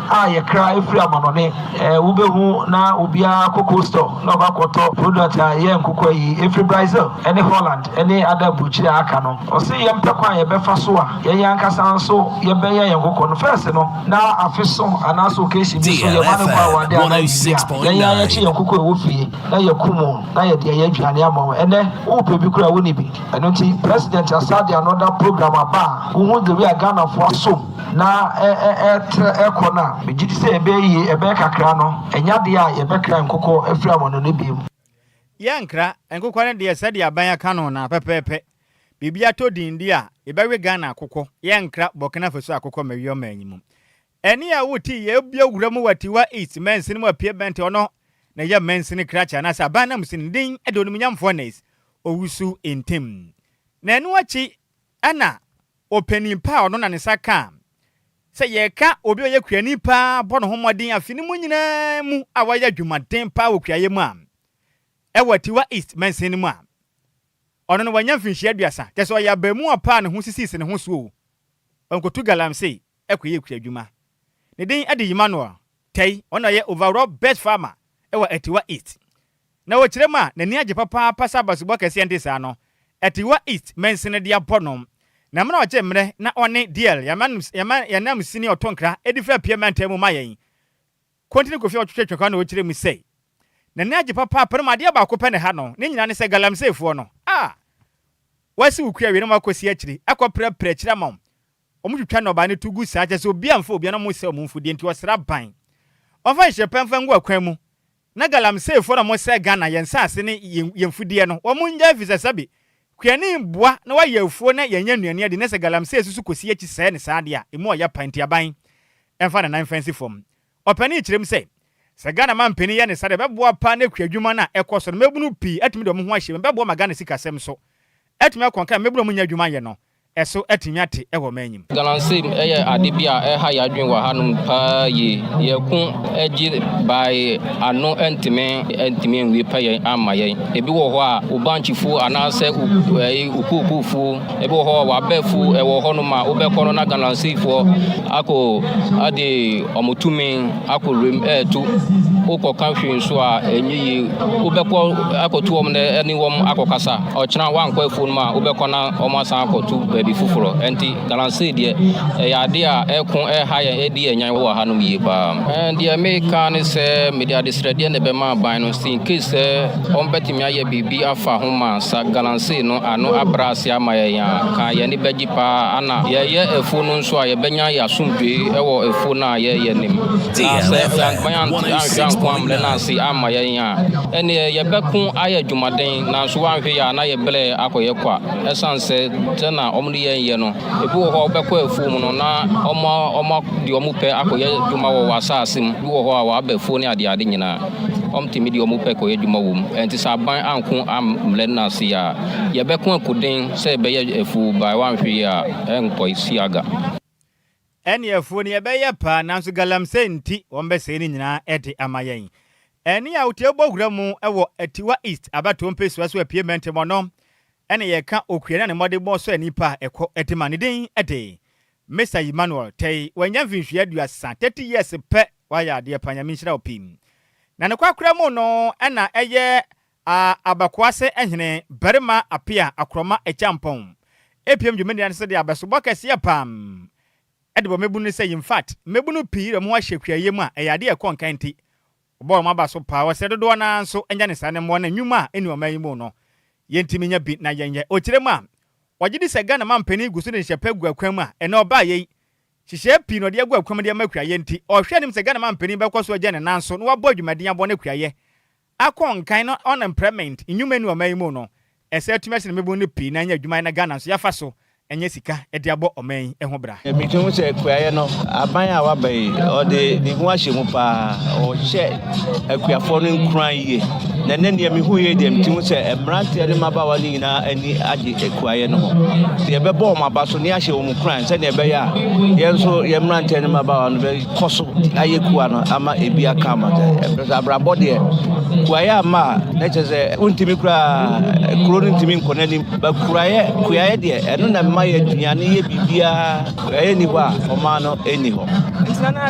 I: a yɛkra firi amanɔne. Wobɛhu na obiara kɔ cold store na ɔkɔ akɔtɔ product a ɛyɛ nkokɔ yi ɛfiri Brazil ne Holland ne ada aburokyire a aka no. Ɔse yɛmpɛ kwan a yɛbɛfa so a yɛn ankasa nso yɛbɛyɛ yɛn nkokɔ no. First no, na afe so anaasɛ occasion bi so yɛma no kɔ awade anaa biribi a, yɛn ara yɛkye yɛn nkokɔ a ɛwɔ fie na yɛkum wɔn na yɛde ayɛ aduane ama wɔn. Ɛnnɛ, wopɛ bi koraa a wonni bi. Ɛno nti President asan de another program aba a wohu the way a Ghanafoɔ asom na ɛretrɛ ɛrekɔ no a, megye di sɛ ɛbɛyɛ yie, ɛbɛyɛ kakra no, ɛnyɛ adeɛ a yɛbɛkra nkokɔ afiri amanɔne bio.
C: Yɛnkra nkokɔ no deɛ sɛdeɛ aban aka no no ara pɛpɛɛpɛ. Biribi atɔ din deɛ a, yɛbɛwe Ghana akokɔ. Yɛnkra Burkina Faso akokɔ mmɛwe ɔman yi mu. Ɛne a wote yɛ obia wura mu wɔ Atiwa East mansini mu apue bɛnte ɔno na ɛyɛ mansini krakye anaasɛ aban nanmusini ne din de Onimnyamfoɔ Ernest Owusu Ntim. Na ɛno akyi na ɔpanin pa a ɔno na ne nsa kaa sɛ yɛreka obi a ɔyɛ kuani paa bɔ ne ho mmɔden afe no mu nyinaa mu a wayɛ adwumaden paa wɔ kuayɛ mu a ɛwɔ Atiwa East mansini no mu a ɔno no wanya mfinhyia 30 kyerɛ sɛ ɔyɛ abaamua paa a ne ho sisisi ne ho so o ɔnkotu galamsey kɔyɛ kuadwuma. Ne din de Emmanuel Tei, ɔno na ɔyɛ overall best farmer wɔ Atiwa East. Na ɔkyerɛ mu a, n'ani agye papaapa sɛ abasobɔ kɛseɛ nte saa no, Atiwa East mansini de abɔ no. Na mmerɛ a ɔgye mmerɛ na ɔne DL, yɛn nanmusini ɔtɔ nkra de firi Apia mantam mu ma yɛn, Kontini Kofi a ɔtwetwe twɛkwa na ɔkyerɛ mu sɛ, n'ani agye papaapa no mu adeɛ baako pɛ na ɛha no, ne nyinaa ne sɛ galamseyfoɔ no a wɔasi wo kua awie na wɔakɔsi akyire akɔprapra akyire ama wo. Wɔtwitwa nnɔbae no to gu saa, kyerɛ sɛ obiara mfa obiara na wɔsɛe wɔn mfudeɛ nti wɔsrɛ aban wɔmfa nhyehyɛe pa mfa ngu akwan mu na galamseyfoɔ no a wɔsɛe Ghana yɛn nsaase ne yɛn mfudeɛ no wɔn ngyae efisɛ sɛbe kuani boa na wayɛ afuo na yɛanya nnuane adi na sɛ galamsey nso so kɔsi akyi sɛe no saa deɛ a emu ɔya pa nti aban mfa ne nan mfa nsi fam. Ɔpanin yi kyerɛ mu sɛ, sɛ Ghana manpanin yɛ ne saa deɛ ɛbɛboa paa na kuadwuma no a ɛkɔ so no mmabunu pii atumi de wɔn ho ahyɛ mu ɛbɛboa ma Ghana sikasɛm nso atumi akɔ nkan mmabunu a wɔnnya adwuma nyɛ no ɛso atumi ate wɔ ɔman yi mu.
J: Galamsey yɛ ade bi a ɛha yɛn adwene wɔ hanom paa yie. Yɛko gye bae ano ntumi ntumi nwie pɛyɛ amma yɛn. Ebi wɔ hɔ a, wo bankyefuo anaasɛ wo ɛyi wo kuukuufuo, ebi wɔ hɔ a w'abɛfuo ɛwɔ hɔnom a wobɛkɔ no na galamseyfoɔ akɔ ade wɔn tumi akɔ wuram ɛretu. Wokɔka hwee nso a ɛnyɛ yie. Wobɛkɔ akɔtu wɔn na ɛne wɔn akɔkasa. Ɔkyena woankɔ afuo no mu a, wobɛkɔ na wɔasan akɔto baabi foforɔ. Ɛnti galamsey deɛ, ɛyɛ adeɛ a ɛko ɛha yɛn, ɛdi yɛn nya wɔ hanom yie paa. Deɛ meka ne sɛ, mede adesrɛdeɛ na ɛbɛma aban no, in case sɛ wɔbɛtumi ayɛ biribi afa ho ma sa galamsey no ano abrɛ ase ama yɛn a, ka yɛn ani bɛgye paa. Ana yɛyɛ afuo no nso a, yɛbɛnya yɛn asomdwoe wɔ afuo no a yɛreyɛ no mu. Na sɛ aban anhwɛ anko ammrɛ no ase amma yɛn a, ɛnneɛ yɛbɛko ayɛ adwumaden, nanso woanhwɛ yie a na yɛ brɛ akɔyɛ kwa. Ɛsiane sɛ sɛnea wɔde yɛn yɛ no, ebi wɔ hɔ a wobɛkɔ afuo mu no na wɔde wɔn pɛ akɔyɛ adwuma wɔ w'asaase mu. Ebi wɔ hɔ a wɔaba afuo ne adeade nyinaa, wɔtumi de wɔn pɛ kɔyɛ adwuma wɔ mu. Ɛnti sɛ aban anko ammrɛ no ase a, yɛbɛko akoden sɛ yɛbɛyɛ afuo, but woanhwɛ yie a ɛrenkɔsi aga.
C: Ɛne afuo no yɛbɛyɛ paa nanso galamsey nti wɔbɛsɛe ne nyinaa de ama yɛn. Ɛnne a wotie bɔ wura mu wɔ Atiwa East abatoɔ mpesua so apue mmɛntem ɔno ɛna yɛka okuani a ne mmɔdenbɔ sɔ ani pa a ɛkɔ de ma ne din de Mister Emmanuel Tei. Wanya mfinhwia 30, 30 years, pɛ. Wayɛ adeɛ pa, Nyame nhyira wo pii. Na ne kwakora mu no ɛna ɛyɛ Abakoase hene Barima Apea Akorɔma Akyampɔn epiem dwumadie no sɛ de abɛsobɔ kɛseɛ pam ɛde bɔ mmabunu no sɛ, in fact, mmabunu pii de wɔn ho ahyɛ kuayɛ mu a ɛyɛ adeɛ a ɛkɔ nkan, nti wɔbɔ wɔn aba so paa. Wɔsɛ dodoɔ no ara nso nya ne saa ne mmoa no nnwuma a ɛni ɔman yi mu no yɛntumi nya bi na yɛnyɛ. Ɔkyerɛ mu a wɔgye di sɛ Ghana mampanin gu so de nhyɛpɛ gu akwan mu a ɛnɛ ɔbaa yei hyehyɛ pii na ɔde agu akwan mu de ama kuayɛ, nti ɔhwɛ anim sɛ Ghana mampanin bɛkɔ so agya ne nan so na wabɔ adwumaden aboa no kuayɛ akɔ nkan no unemployment nnwuma ni ɔman yi mu no ɛsɛ atumi ahyɛ ne mmabunu no pii na nyɛ adwuma na Ghana nso yɛafa so ɛnyɛ sika de abɔ ɔman yi ho bra.
K: Metumi hu sɛ kuayɛ no, aban a waba yi, ɔde ne ho ahyɛ mu paa. Ɔhyɛ akuafoɔ no nkuran yie. Na ɛnɛ nea mehu yie deɛ, metumi hu sɛ mmeranteɛ ne mmabaawa no nyinaa ani agye kuayɛ no ho. Nti yɛbɛbɔ wɔn aba so ne ahyɛ wɔn nkuran sɛdeɛ ɛbɛyɛ a yɛn nso yɛn mmeranteɛ ne mmabaawa no bɛkɔ so ayɛ kua no ama ebi aka ama sɛ abrabɔ deɛ, kuayɛ ama a na kyerɛ sɛ wontumi koraa, kuro no ntumi nkɔ n'anim. Ba kuayɛ deɛ, ɛno na mma yɛ aduane, yɛ biribiara. Kuayɛ ni hɔ a, ɔman no ɛni hɔ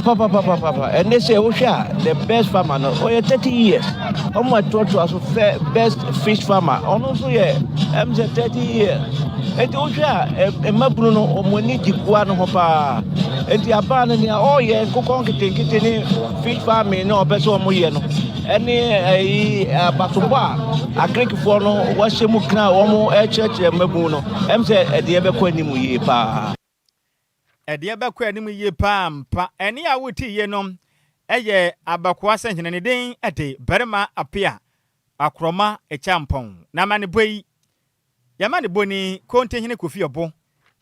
K: papapapapa. Ɛnɛ sɛ wohwɛ a, the best farmer no ɔyɛ 30 years. Ɔmo ɛtoatoa so fɛ, best fish farmer ɔno nso yɛ sɛ 30 years. Nti wohwɛ a, mmabunu no ɔmo ani gye kua no ho paa. Nti abaa no, nea ɔreyɛ nkokɔ nketenkete ne fish farming ne ɔpɛ sɛ ɔmo yɛ no, ɛne ɛyi abasobɔ a agrikfoɔ no wɔahyɛ mu kena a wɔn ɛkyerɛkyerɛ mmabunu no, sɛ ɛdeɛ bɛkɔ anim yie paa.
C: Ɛdeɛ bɛkɔ anim yie paa mpa. Ɛne a wote yie no ɛyɛ Abakoa sɛ hene ne den ɛde Barima Apea Akorɔma Akyampɔn. Na ama ne bɔ yi yɛma ne bɔ ni Kontehene Kofi Ɔbo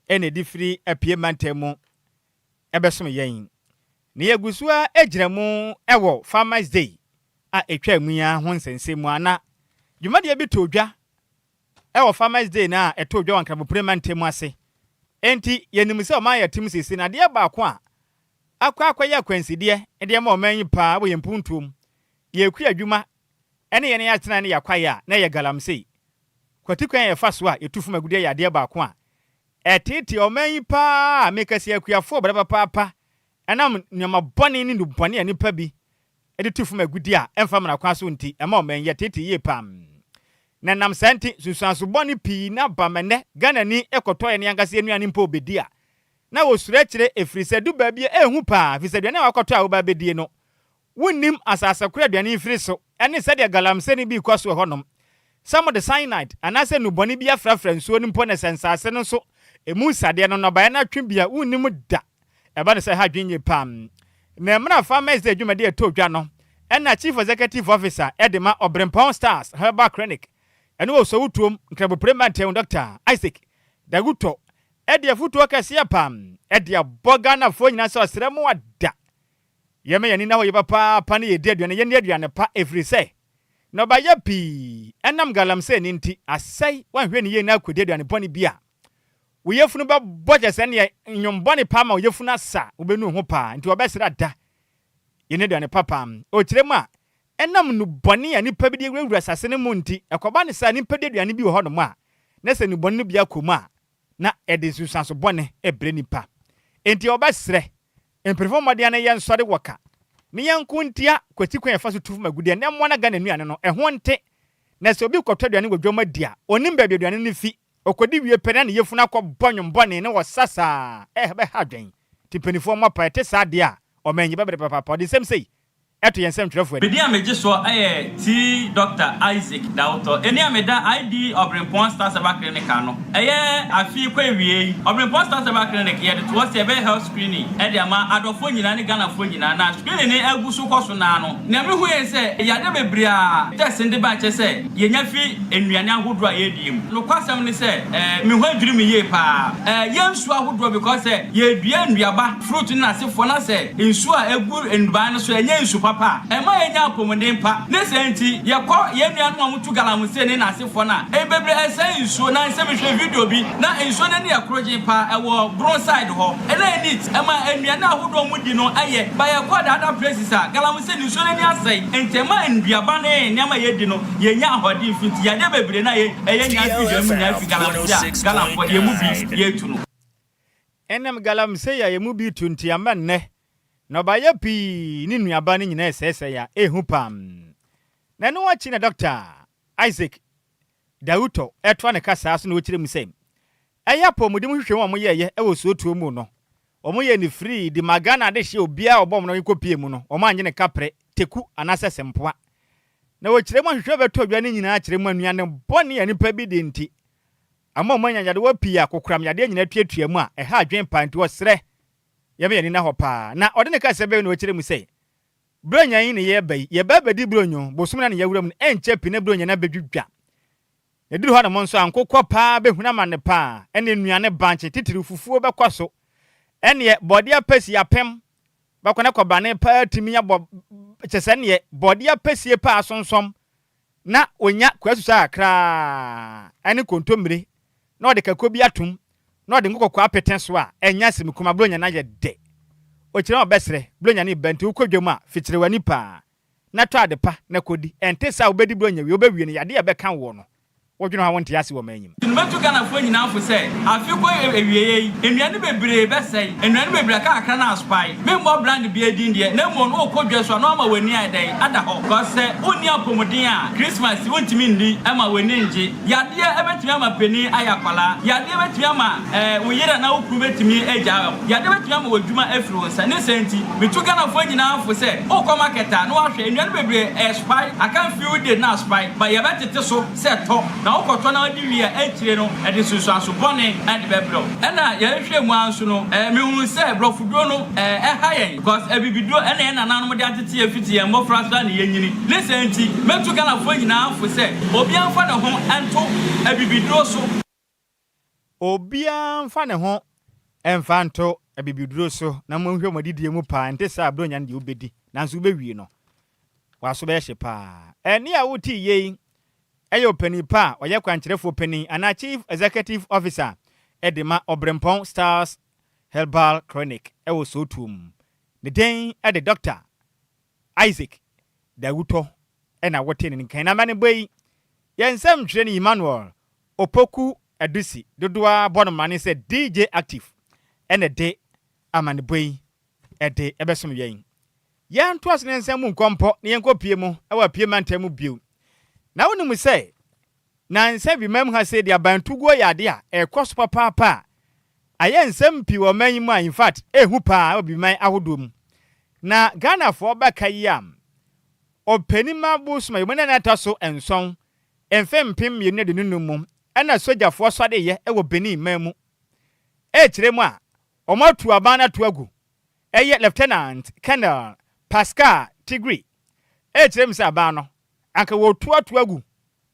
C: ɛna ɛdi firi Apue mantam mu ɛbɛsom yɛn. Na yɛgu so a gyina mu ɛwɔ Farmers Day a ɛtwa mu yi ho nsɛnsɛm mu ana dwumadeɛ bi to dwa ɛwɔ Farmers Day na ɛto dwa wɔ Nkrabopire mantam mu ase. Enti yɛnim sɛ ɔman yɛ tem sisi na adeɛ baako a akɔ akɔyɛ akwansideɛ de ama ɔman yi paa wɔ yɛn mpuntuom, yɛkua adwuma ɛne yɛn atena ne yɛakwaeɛ a na ɛyɛ galamsey. Kwati kwan a yɛfa so a yɛtu fam agudeɛ yɛ adeɛ baako a ɛteetee ɔman yi paa. Mekasi akuafoɔ brɛ papaapa ɛnam nneɛma bɔne ne nnubɔne a nipa bi de tu fam agudeɛ a ɛmfa mmara kwan so nti, ɛma ɔman yi yɛteetee yie paa. Na nam saa nti nsunsuanso bɔne pii na ba ma nnɛ Ghanani ɛkɔtɔ yɛ ne ankasa nnuane mpo obɛdi a na wɔsuro akyerɛ, ɛfiri sɛ du baabi a ɛnhu paa, ɛfiri sɛ aduane a wakɔtɔ a woba bɛdie no, wonnim asase koro aduane mfiri so ɛne sɛdeɛ galamsey no bi kɔ so wɔ hɔnom, sɛ mode cyanide anaasɛ nnubɔne bi afrafra nsuo no mpo, ne sɛ nsase no nso ɛmu nsadeɛ no nnɔbaeɛ no atwe bi a wonnim da. Ɛba no sɛ ha adwene yie paa. Na mmerɛ Farmers Day dwumadi ɛtɔ dwa no, ɛna Chief Executive Officer ɛde ma Ɔbrempɔn Stars Herbal Clinic, ɛno wɔ Sowutuom Nkrabopire mantam, Dr Isaac Dagutɔ, ɛde afotuo kɛseɛ paa ɛde abɔ Ghanafoɔ nyinaa sɛ ɔsrɛ mu ada yɛma yɛn ani na hɔ yɛ papaapa ne yɛdi aduane, yɛnni aduane pa, ɛfiri sɛ na ɔbayɛ pii ɛnam galamsey ne nti asɛe. Wanhwɛ ne yie na akɔdi aduane bɔne bi a, wo yafunu bɛbɔ kyɛ sɛ neɛ nnwom bɔne paa ma wo yafunu asa, wobɛnu ho paa. Nti wɔbɛsrɛ da yɛn aduane papa. Ɔkyerɛ mu a ɛnam nnubɔne a nipa bi de awurawura asase no mu nti, ɛkɔba ne saa nipa de aduane bi wɔ hɔnom a na sɛ nnubɔne no bi akɔ mu a, na ɛde nsunsuanso bɔne ɛbrɛ nipa. Enti ɔbɛsrɛ mpanyinfoɔ mmɔden no yɛn nsɔre wɔ ka ne yɛn nko ntia kwati kwan yɛfa so tu fam agudeɛ na mmoa na Ghana nnuane no ɛho nte. Na sɛ obi kɔtɔ aduane wɔ dwam adi a, onim baabi aduane no fi. Ɔkɔdi wie pɛ na ne yafunu akɔ bɔ nnwom bɔne ne wɔsa saa ɛbɛha adwɛn. Nti mpanimfoɔ mmɔpa ɛte saa deɛ a, ɔman yi bɛbrɛ papaapa. Ɔde nsɛm sei ɛto yɛn nsɛm twerɛfoɔ
L: anim. Medin a megye soɔ yɛ T Dr Isaac Dawotɔ. Ɛni a meda ID Ɔbrempɔn Star Herbal Clinic ano. Ɛyɛ afe kɔ awie yi, Ɔbrempɔn Star Herbal Clinic yɛde to hɔ sɛ yɛbɛyɛ health screening ɛde ama adɔfoɔ nyinaa ne Ghanafoɔ nyinaa, na screening no agu so kɔ so naa no. Nea mehu yɛ sɛ yadeɛ bebree a test no de ba kyerɛ sɛ yɛnya fi nnuane ahodoɔ a yɛdie mu. Nokwasɛm ne sɛ me ho adwiri me yie paa. Yɛn nsuo ahodoɔ, because sɛ yɛdua nnuaba, fruit ne n'asefoɔ, na sɛ nsuo a ɛgu nnuban no so ɛnyɛ nsu papa. papa a, ɛma yɛnya apɔmuden pa. Ne saa nti, yɛkɔ yɛn nuanom a wɔtu galamsey ne n'asefoɔ no a, ɛyɛ bebree ɛsɛe nsuo. Nansɛ mehwɛɛ video bi, na nsuo no ani yɛ korogyen paa, ɛwɔ Brong side hɔ. Ɛna ɛyɛ neat, ɛma nnuane ahodoɔ a wɔdi no yɛ. But yɛkɔ the other places a, galamsey no nsuo no ani asɛe, nti ɛma nnuaba ne nneɛma a yɛdi no, yɛnnya ahoɔden mfi. Nti yadeɛ bebree no a yɛnya firi dua mu nyinaa firi galamsey a Ghanafoɔ yɛn mu bi yɛtu no.
C: Ɛnam galamsey a yɛn mu bi tu nti ama nnɛ nnɔbaeɛ pii ne nnuaba no nyinaa resɛesɛe a ɛyɛ hu paa. Na ɛno akyi na Dɔkta Isaac Dawutɔ retoa ne kasaa so na ɔkyerɛ mu sɛ, ɛyɛ apɔwmuden mu nhwehwɛmu a wɔyɛeɛ wɔ suotuo mu no, wɔyɛɛ no firii de maa Ghana adehyeɛ obiara a ɔbɔ wɔn kɔpie mu no, wɔannye no kaprɛ, teku anaasɛ sempoa. Na wɔkyerɛ mu ahwehwɛ bɛtɔ dwa no nyinaa kyerɛ mu anuane bɔne a nnipa bi di nti ama wɔanya nyadewa pii a kokoram yadeɛ nyinaa tuatua mu a ɛha adwene paa nti wɔsrɛ yɛma yɛn ani nna hɔ paa. Na ɔde ne kasa bɛwie na ɔkyerɛ mu sɛ, Buronya yi ne yɛreba yi, yɛba abɛdi Buronyo bosome no a ne yɛawura mu no, ɛnkyɛ pii na Buronya no abɛdwidwa. Na ɛduru hɔnom nso a, nkokɔ paa bɛhunu amane paa, ɛne nnuane bankye, titiriw fufuo bɛkɔ so. Ɛnneɛ bɔɔdeɛ apɛsi apem bɛkɔ na kɔbane paa atumi abɔ, kyɛ sɛ ɛnneɛ bɔɔdeɛ apɛsie paa asonsɔm na ɔnya kwaasusa kakra ne kontommire na ɔde kako bi atom na ɔde ngo kɔkɔɔ apete so a, ɛnyɛ asɛm kuma, Buronya no ayɛ dɛ. Ɔkyerɛ ma ɔbɛsrɛ, Buronya no reba nti wokɔ dwam a, fikyere w'ani paa na tɔ ade pa na kɔdi. Ɛnte saa a wobɛdi Buronya wie, wobɛwie no, yadeɛ a ɛbɛka woɔ no, Wodwene ho a wonte ase wɔ m'anyim.
L: Nti no mɛtu Ghanafoɔ nyinaa fo sɛ, afe kɔ awieɛ yi, nnuane bebree bɛsɛe, nnuane bebree aka kakra na aspae. Memmɔ brand biara din deɛ, na mmom no wokɔ dwa so a na wama w'ani ayɛ dɛn? Ada hɔ. Cause sɛ wonni apɔmuden a, Christmas yi wontumi nni ɛma w'ani ngye. Yadeɛ bɛtumi ama panin ayɛ akwadaa, yadeɛ bɛtumi ama eh, wo yere anaa wo kunu bɛtumi agyaa wo, yadeɛ bɛtumi ama w'adwuma afiri wo nsa. Ne saa nti, metu Ghanafoɔ nyinaa fo sɛ, wokɔ market a na wahwɛ, nnuane bebree ɛspae, aka few days na aspae, but yɛbɛtete so. Sɛ tɔ, na wokɔtɔ na wode wie a, akyire no ɛde nsunsuanso bɔne de bɛbrɛ wo. Ɛna yɛhwehwɛɛ mu ara nso no, mehunuu sɛ borɔfoduro no ɛha yɛn because abibiduro ɛna yɛn nananom de atete yɛn fiti yɛn mmɔfra so a na yɛnyini. Ne saa nti, mɛtu Ghanafoɔ nyinaa fo sɛ obiara mfa ne ho nto abibiduro so.
C: Obiara mfa ne ho mfa nto abibiduro so na monhwɛ mo adidie mu paa, ɛnte saa a Buronya no deɛ wobɛdi nanso wobɛwie no w'aso bɛyɛ hye paa. Ɛnne a wote yei yɛ ɔpanin pa a ɔyɛ kwankyerɛfoɔ panin anaa Chief Executive Officer de ma Ɔberempɔn Stars Herbal Clinic wɔ Sootuom. Ne din de Dɔkta Isaac Dawutɔ na wote ne nka yi. Na amanebɔ yi, yɛn nsɛmtwerɛni Emmanuel Opoku Adusi dodoɔ ara bɔ no mmrane sɛ DJ Active na ɛde amanebɔ yi de bɛsom yɛn. Yɛntoa so na yɛnsan mu nkɔ mpɔ na yɛnkɔpue mu wɔ Apue mantam mu bio. Na wonim sɛ nnansa bi mam ha sei de abantuguo yɛ adeɛ a ɛrekɔ so papaapa a ayɛ nsɛm pii wɔ ɔman yi mu a infact ɛhu paa wɔ bibiman ahodoɔ mu. Na Ghanafoɔ bɛka yi a Ɔpanima Bosom a yɛmu no na ɛtɔ so nson mfe 2025 mu na sogyafoɔ sɔreeɛ wɔ Benin man mu rekyerɛ mu a wɔatu aban no ato agu ɛyɛ Lieutenant Colonel Pascal Tigri rekyerɛ mu sɛ aban no anka wɔretu ato agu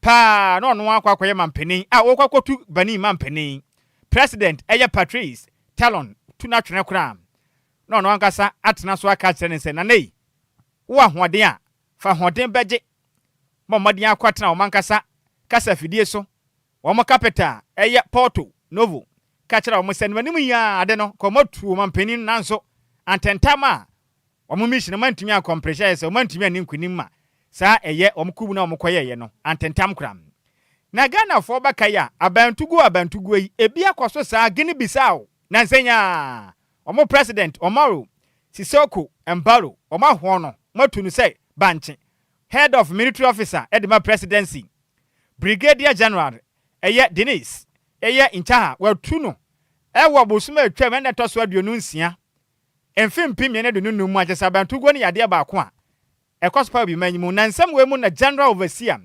C: paa na ɔno akɔ akɔyɛ mampanin a wɔrekɔ akɔtu Benin mampanin President ɛyɛ Patrice Talon tu no atwene koraa na ɔno ankasa atena so aka akyerɛ no sɛ Nana ei wowɔ ahoɔden a fa ahoɔden bɛgye bɔ mmɔden akɔtena wɔn ankasa kasa afidie so, wɔn capital a ɛyɛ Porto Novo, ka kyerɛɛ wɔn sɛ nnomanim yi ara ade no nka wɔatu ɔmanpanin no nanso antentam a wɔn mission no wɔantumi ankɔmprehyɛ ayɛ sɛ wɔantumi anni nkonim ma saa ɛyɛ wɔn coup no a wɔkɔyɛeɛ no antentam koraa. Na Ghanafoɔ bɛkae a abantuguo abantuguo yi ebi akɔ so saa Guinea Bissau nansa yi ara wɔn president Umaru Sissoco Embaló wɔn ahoɔ no wɔatu no sɛ bankye Head of Military Officer de ma Presidency, Brigadier General ɛyɛ Denis ɛyɛ Nchaha wɔatu no wɔ bosome a atwam ɛna ɛtɔ so 26 mfe 2025 mu a kyerɛ sɛ abantuguo no yɛ adeɛ baako a ɛkɔ so paa wɔ Biman yi mu. Na nsɛm wei mu na General Overseer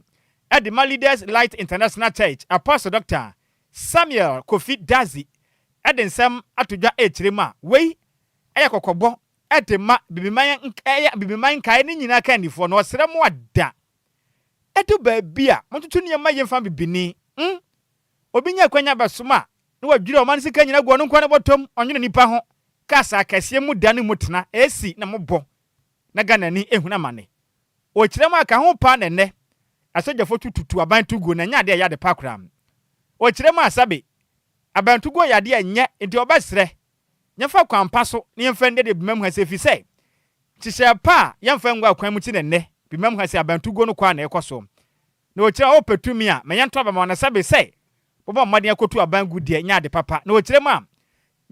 C: de ma Leaders Light International Church, Apostle Doctor Samuel Kofi Dadzie de nsɛm ato dwa rekyerɛ mu a wei yɛ kɔkɔbɔ de ma Bibiman ɛyɛ Bibiman nkaeɛ no nyinaa kandifoɔ no, ɔsrɛ mo ada. Ɛdu baabi a, montoto nneɛma yie mfa bibini. Hmm? Obi nya akwanya bɛsom a, na wadwiri ɔman no sika nyinaa gu ɔno nkoa ne bɔtɔm, ɔnwene nnipa ho. Cars akɛseɛ mu da ne mu tena, AC na mobɔ. na Ghanani ehunu amane. Ɔkyerɛ mu a ka ho paa na ɛnnɛ asogyafo tu tutu aban to guo na ɛnyɛ adeɛ a ɛyɛ ade pa koraa. Ɔkyerɛ mu a sɛbe abantuguo yɛ adeɛ a ɛnyɛ nti ɔbɛsrɛ yɛmfa kwan pa so na yɛmfa ndɛde bema mu ha sɛ efisɛ nhyehyɛɛ pa a yɛmfa ngu akwan mu nti na ɛnnɛ bema mu ha sɛ abantuguo no kɔ a na ɛkɔ so. Na ɔkyerɛ a ɔpɛ tumi a ma yɛnto aba ma wɔn na sɛbe sɛ wɔbɔ mmɔden akotu aban gu deɛ nyɛ ade papa. Na ɔkyerɛ mu a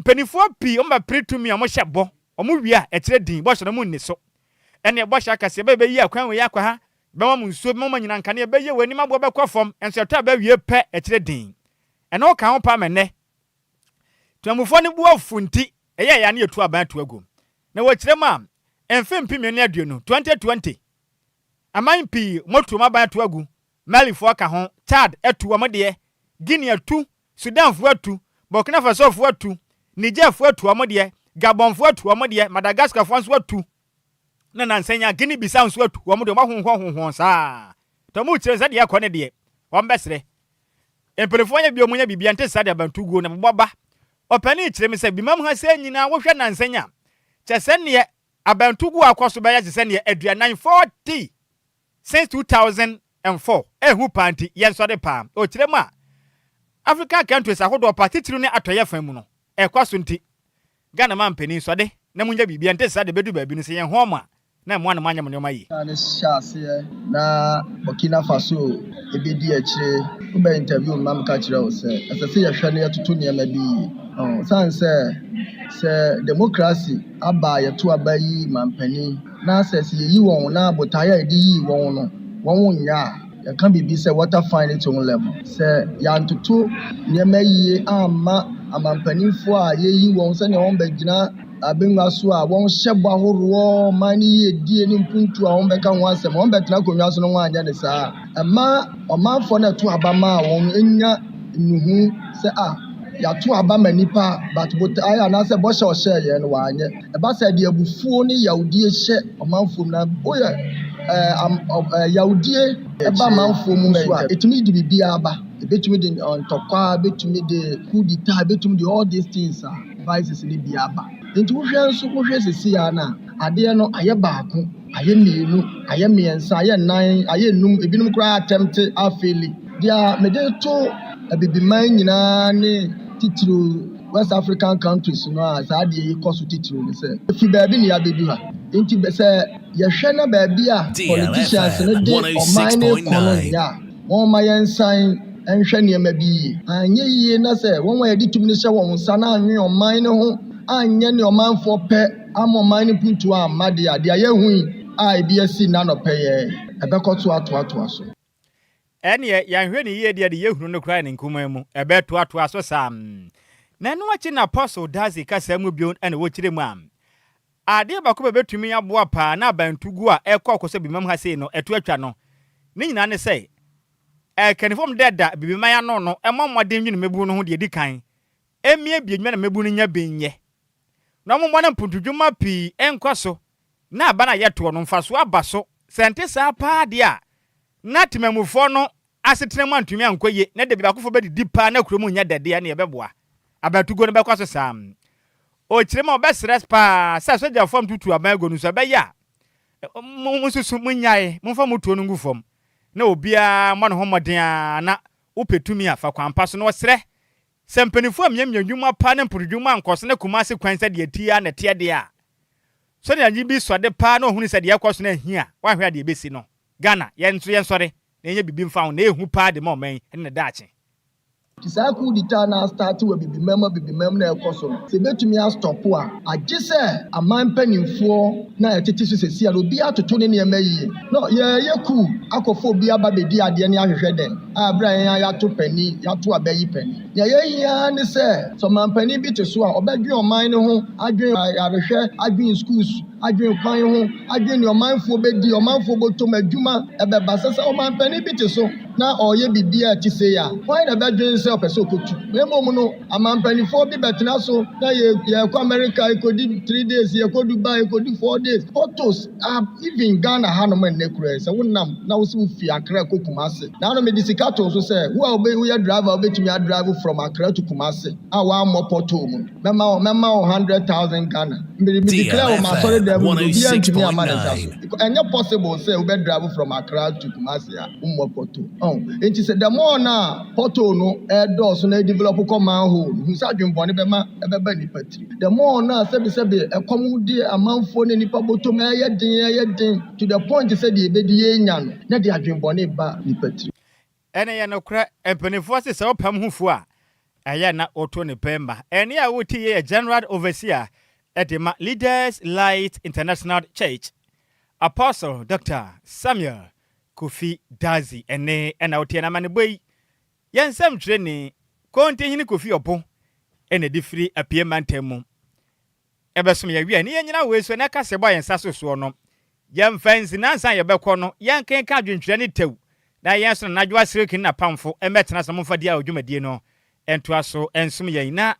C: mpanimfoɔ pii wɔn bɛpere tumi a wɔhyɛ bɔ, wɔn wie a ɛkyerɛ din, bɔhyɛ no wɔn nni so. Ɛnneɛ bɔhyɛ aka sɛ yɛbɛyi akwan wei akɔ ha, yɛbɛma mo nsuo, yɛbɛma mo anyinam nkanea, yɛbɛyɛ wei, anim aboɔ bɛkɔ fam, nso ɛtɔ a bɛwie pɛ ɛkyerɛ din. Ɛno ka ho paa ma ɛnnɛ Temamufoɔ no bo afu nti ɛyɛɛ yɛ a na yɛtu aban ato agu. Na wɔkyerɛ mu a, mfe 2020, 2020, aman pii wɔatu wɔn aban ato agu, Malifoɔ ka ho, Chad atu wɔn deɛ, Guinea atu, Sudanfoɔ atu, Burkina Fasofoɔ atu, Nigerfoɔ atu wɔn deɛ, Gabonfoɔ atu wɔn deɛ, Madagascarfoɔ nso atu, na nansa yi ara Guinea Bissau nso atu wɔn deɛ, wɔahonhɔn honhɔn saa. Nti wɔn rekyerɛ sɛ deɛ ɛkɔ ne deɛ, wɔn bɛsrɛ. Mpanimfoɔ nyɛ bi wɔn nyɛ biribi ɛnte saa de abantuguo na bobɔ ba. Ɔpanin kyerɛ me sɛ bimam ha sɛ nyinaa wohwɛ nansa yi a, kyɛ sɛ neɛ abantuguo akɔ so bɛyɛ te sɛ neɛ 40, 40 Since 2004, ehu paa nti yɛnsɔre paa. Ɔkyerɛ mu a, African countries ahodoɔ paa titiriw ne atɔeɛ fa mu no, ɛkɔ so nti, Ghana manpanin sɔde na monyɛ biribi, ɛnte saa de ɛbɛdu baabi no sɛ yɛn hɔn mo a, na mmoa na moanyɛ mo nneɛma yie.
M: Na ne hyɛ aseɛ na Burkina Faso ɛbɛdi akyire. Wobɛ interview me ma meka kyerɛ wo sɛ ɛsɛ sɛ yɛhwɛ na yɛtoto nneɛma bi yie. Sane sɛ sɛ democracy aba a yɛto aba yi manpanin na sɛ sɛ yɛyi wɔn na botaeɛ a yɛde yii wɔn no wɔn nyɛ a, yɛka biribi sɛ water find its own level. Sɛ yɛantoto nneɛma yie amma amanpanimfoɔ a yɛyi wɔn sɛdeɛ wɔbɛgyina abengua so a wɔhyɛ bɔ ahoroɔ, ɔman no yiedie ne mpuntuo a wɔbɛka ho asɛm, wɔbɛtena akonnwa so no wɔanyɛ no saa a, ɛma ɔmanfoɔ no a ɛto aba maa wɔn no nya nnuhu sɛ ah, yɛato aba ma nipa but botaeɛ anaasɛ bɔhyɛ a ɔhyɛɛ yɛn no wanyɛ. Ɛba saa a, ɛde abufuo ne yawdie hyɛ ɔmanfoɔ mu. Na woyɛ ɛɛ yawdie ba amanfoɔ mu nso a, ɛtumi de biribiara ba. Ɛbɛtumi de ntɔkwa, ɛbɛtumi de coup d'etat, ɛbɛtumi de all these things a vices no bi aba. Nti wohwɛ nso wohwɛ seesei ara no a, adeɛ no ayɛ baako, ayɛ mmienu, ayɛ mmiɛnsa, ayɛ nnan, ayɛ nnum, ebinom koraa atɛmte afeeli. Deɛ mede to abibiman nyinaa ne titiriw West African countries no a saa adeɛ yi kɔ so titiriw ne sɛ, efi baabi na yɛabedu ha. Nti sɛ yɛhwɛ na baabi a politicians no de ɔman no rekɔ no nyɛ a, wɔmma yɛnsan nhwɛ nneɛma bi yie. Anyɛ yie na sɛ wɔn a yɛde tumi no hyɛ wɔn nsa na annwen ɔman no ho anyɛ nea ɔmanfoɔ pɛ amma ɔman no mpuntuo amma deɛ a, deɛ yɛahu yi a ebi asi nnɛ anɔpa yi ara yi, ɛbɛkɔ so atoatoa so.
C: Ɛneɛ yɛanhwɛ no yie deɛ de yɛhunu no koraa ne nkumaa mu ɛbɛtoatoa so saa. Na ɛno akyi na Apostle Darcy kasaa mu bio na ɔkyerɛ mu a, adeɛ baako pɛ bɛtumi aboa paa na abantuguo a ɛkɔ kɔ sɛ Bimam ha sei no ɛto atwa no, ne nyinaa ne sɛ ɛkannifoɔ mu dɛ da Bibiman ano no mmɔ mmɔden nwene mmabunu no ho deɛ ɛdi kan, ɛmmiebie nnwuma na mmabunu no nya bi nyɛ, na wɔmmɔ no mpontodwuma pii nkɔ so na aba no a yɛtoɔ no mfasoɔ aba so. Sɛ ɛnte saa paa deɛ a, na temanmufoɔ no asetena mu antumi ankɔ yie, na dabi baakofoɔ bɛdidi paa na kurom nyɛ dɛ deɛ, ɛnneɛ ɛbɛboa. Abatuguo no bɛkɔ so saa. Ɔkyerɛ mu a, ɔbɛsrɛ paa sɛ asogyafoɔ a motutu aban aguo no nso, ɛbɛyɛ a monsusu, monnyae, momfa mo tuo no ngu fam, na obiara mmɔ ne ho mmɔden ara na wopɛ tumi a, fa kwan pa so. Na ɔsrɛ sɛ mpanimfoɔ a miamia nnwuma pa ne mpotodwuma nkɔ so ne Kumasi kwan sɛdeɛ ɛti ara na ɛteɛ deɛ a, sɛdeɛ nye bi sɔde paa na ɔhunu sɛ deɛ ɛkɔ so no ahia a, wanhwɛ a deɛ ɛbɛsi no, Ghana, yɛn nso yɛnsɔre na yɛnyɛ biribi mfa ho na ɛyɛ hu paa de ma ɔman yi ne ne daakye.
M: Nti saa coup d'etat no astarte wɔ Abibimam Abibimam no a ɛkɔ so no, sɛ ɛbɛtumi astɔpo a, agye sɛ aman mpanimfoɔ no a ɛtete so seesei no, obiara toto ne nneɛma yie. No, yɛreyɛ coup akɔfa obi aba abɛdi adeɛ ne ahwehwɛ dɛn? A berɛ a yɛn ara yɛato panin, yɛato aba yi panin. Nea yɛhia ara ne sɛ, sɛ ɔmanpanin bi te so a, ɔbɛdwen ɔman no ho, adwen ayarehwɛ, adwen schools, adwen kwan ho, adwen nea ɔmanfoɔ bɛdi, ɔmanfoɔ bɔtɔm, adwuma ɛbɛba. Sɛ sɛ ɔmanpanin bi te so na ɔreyɛ biribi a ɛte sei a, hwan na ɛbɛdwen sɛ ɔpɛ sɛ ɔkɔtu? Na mmom no, amanpaninfoɔ bi bɛtena so na yɛ, yɛrekɔ America, yɛkɔdi 3 days, yɛkɔ Dubai, yɛkɔdi 4 days. Photos, ah, even Ghana hanom nnɛ koraa yi, sɛ wonam na wo sɛ wofi Accra kɔ Kumasi, Naano mede sika too so sɛ, wo a woyɛ driver a wobɛtumi adrive from Accra to Kumasi a woammɔ pothole mu no, mɛma wo mɛma wo 100,000 Ghana. Mede me declare wɔ m'asɔre
D: DLFM.
M: drive no obiara ntumi ama ne nsa so. Because ɛnyɛ possible sɛ wobɛ drive from Accra to Kumasi a wommɔ pothole. Ɔho? Enti sɛ the more no a pothole no ɛredɔɔso na ɛdevelop kɔ manhole no, hu sɛ adwenbɔne bɛma ɛbɛba nnipa tiri. The more no a sɛbesɛbe ɛkɔm de amanfoɔ ne nnipa bɔtɔm ɛreyɛ den ɛreyɛ den to the point sɛ deɛ ɛbɛdi yɛrenya no, na ɛde adwenbɔne ba nnipa tiri.
C: Ɛno yɛ nokorɛ, mpaninfoɔ se sɛ wopam ho fuo a, ɛyɛ a na woto ne pɛ mma. Ɛnne a wote yi yɛ General Overseer de ma Leaders Light International Church, Apostle Doctor Samuel Kofi Dadzie ɛnne na woteɛ no. Amanebɔ yi, yɛn nsɛmtwerɛni Kontihene Kofi Ɔbo na ɛde firi Apue Mantam mu ɛbɛsom yɛn wiɛ ne yɛnyina wei so na ɛka sɛ bɔ a yɛn nsa so soɔ no yɛmfa nsi na ansa yɛbɛkɔ no yɛnkenka adwentwerɛ ne tɛw na yɛn so na Nadwoa Sirkin n'apamfo mmɛtena ase na momfa di a dwumadie no ntoa so nsom yɛn na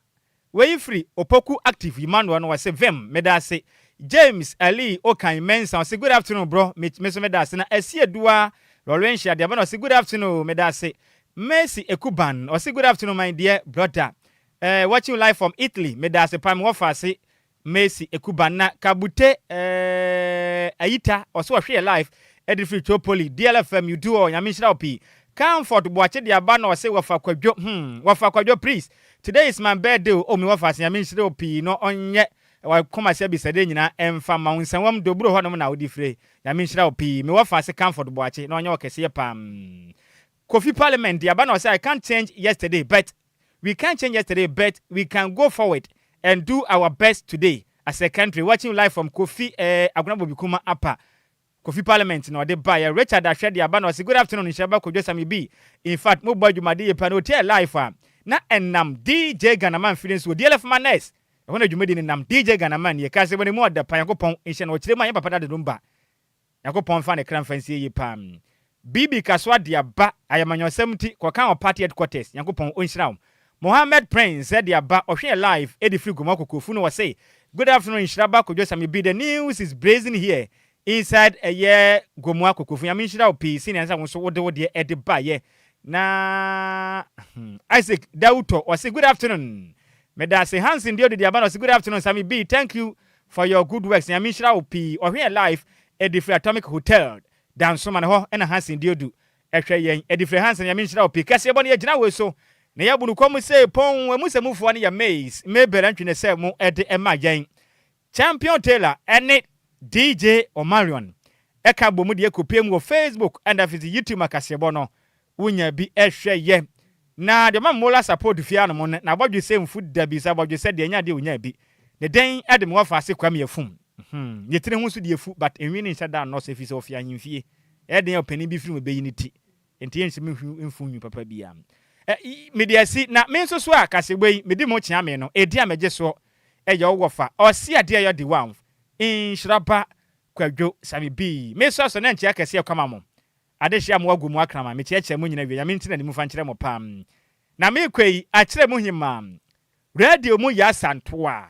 C: wei firi Opoku Active Emmanuel no ɔse vim meda ase James Ali Okan Mensah ɔse good afternoon bro me me so meda ase na Asiedua Lawrencia deɛ bɛ na ɔse good afternoon o meda ase Mercy Ekuban ɔse good afternoon my dear brother Eh watching you live from Italy medaase paa mewɔ faase Mercy Ekuban na Kabute eh Ayita ɔse ɔhwe yɛ live ɛde firi Tripoli DLFM you do all Nyame nhyira wo pii Comfort Boakye de aba na ɔse wɔfa Kwadwo hmm wɔfa Kwadwo please today is my birthday o oh me wɔfa ase Nyame nhyira wo pii na ɔnyɛ wakoma se abisadeɛ nyinaa ɛmfa ma wo nsawam doburo hɔ nom na wode fire Nyame nhyira wo pii me wɔfa ase Comfort Boakye na ɔnyɛ wo kɛseɛ paa Kofi Parliament de aba na ɔse I can't change yesterday but We can't change yesterday but we can go forward and do our best today as a country watching you live from Kofi eh Agona Bobikuma Upper Kofi Parliament na ɔde baeɛ Richard Ahwɛ de aba na ɔse good afternoon nhyira ba Kojo Sammy B in fact mo bɔ adwumade yie paa na ɔtiɛ live a na ɛnam DJ Ghanaman firi nso DLF Manes ɛhɔ na dwumadi no nam DJ Ghanaman nie kaseɛbɔ no mu ɔdɛ pa Nyankopɔn nhyira na ɔkyerɛ mu a yɛn papa dade no mba Nyankopɔn mfa ne kra mfa nsie yie paa. BB Kasoa de aba ayamanyɔsɛm nti kɔka wɔ party headquarters Nyankopɔn ɔnhyira wo. Mohammed Prince de aba ɔhwɛ yɛ live de firi Gomoa Kokofu no ɔse Good afternoon nhyira ba Kojo Sammy B the news is blazing here inside ɛyɛ Gomoa Kokofu Nyame nhyira wo pii senior sɛ wo nso wode wo deɛ de baeɛ na hmm, Isaac Dawutɔ ɔse good afternoon Medase Hanson Diodu de aba na ɔse good afternoon Sammy B thank you for your good works Nyame nhyira wo pii ɔhwɛ yɛ live ɛde firi Atomic Hotel Dansoma no hɔ ɛna Hansen Diodu ɛhwɛ yɛn ɛde firi Hansen Nyame nhyira wo pii kɛseɛ bɔ no yɛ gyina wei so na yɛ bunu kɔm sei pɔn ɛmu sɛ mufoɔ no yɛ Mays Mabel Antwi ne sɛ mo ɛde ɛma yɛn Champion Taylor ɛne DJ Omarion ɛka bɔ mu deɛ kɔpie mu wɔ Facebook ɛna afei YouTube akaseɛbɔ no Wonya bi hwɛ yɛ. Na deɛ ɔma Mola support fie anom no n'abɔdwesɛ mfu da bi sɛ abɔdwesɛ deɛ ɛnyɛ adeɛ ɔnyaa bi. Ne dɛn de me wɔfa ase Kwame afum hmm ne tiri ho nso deɛ afu but nhwi no nhyɛ da nnɔso ɛfiri sɛ ɔfi ahemfie ɛyɛ den a ɔpanin bi firi mu bɛyi ne ti nti yɛnhyɛ me nhwi mfu nhwi papa biara ɛ mede asi na me nso so a kasɛbɔ yi medi mo kyea me no ɛdi a megye soɔ ɛyɛ wo wɔfa ɔse adeɛ ɛyɛ de wanf nhyira ba Kwadwo Sami bii me sɔ so na nkyea kɛseɛ kwama mo Adehye a mowɔ agu mo akraman, mekyerɛkyerɛ mo nyina wie, Nyame ntena ne mu fa nkyerɛ mo paa. Na mekɔ yi, akyerɛ mo hemaa, radio mu Yaa Santoa,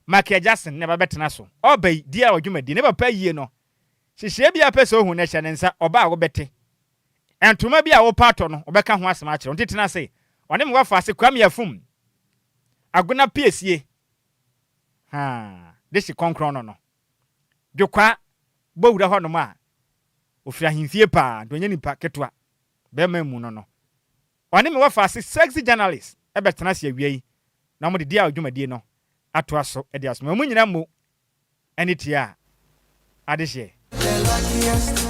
C: Michael Jackson na ɛba bɛtena so. Ɔba yi, di a ɔdwumadi, ne papa yie no, hyehyɛɛ bi a pɛ sɛ ohu no hyɛ ne nsa, ɔba a wobɛte. Ntoma bi a wopɛ atɔ no, ɔbɛka ho asɛm akyerɛ wo. Nti tena ase, ɔne me wafa ase, Kwame Afum, Agona Piesie, haa, dehye kɔnkrɔn no no. Dwokwaa bɔ wura hɔnom a, ɔfiri ahemfie paa, nti ɔnyɛ nipa ketewa, bɛrima mu no no. Ɔne me wɔfa ase sexy journalist bɛtena ase awia yi na wɔde DIY dwumadie no atoa so de asoma. Wɔn nyinaa mmo ne tia adehyeɛ.
N: The luckiest.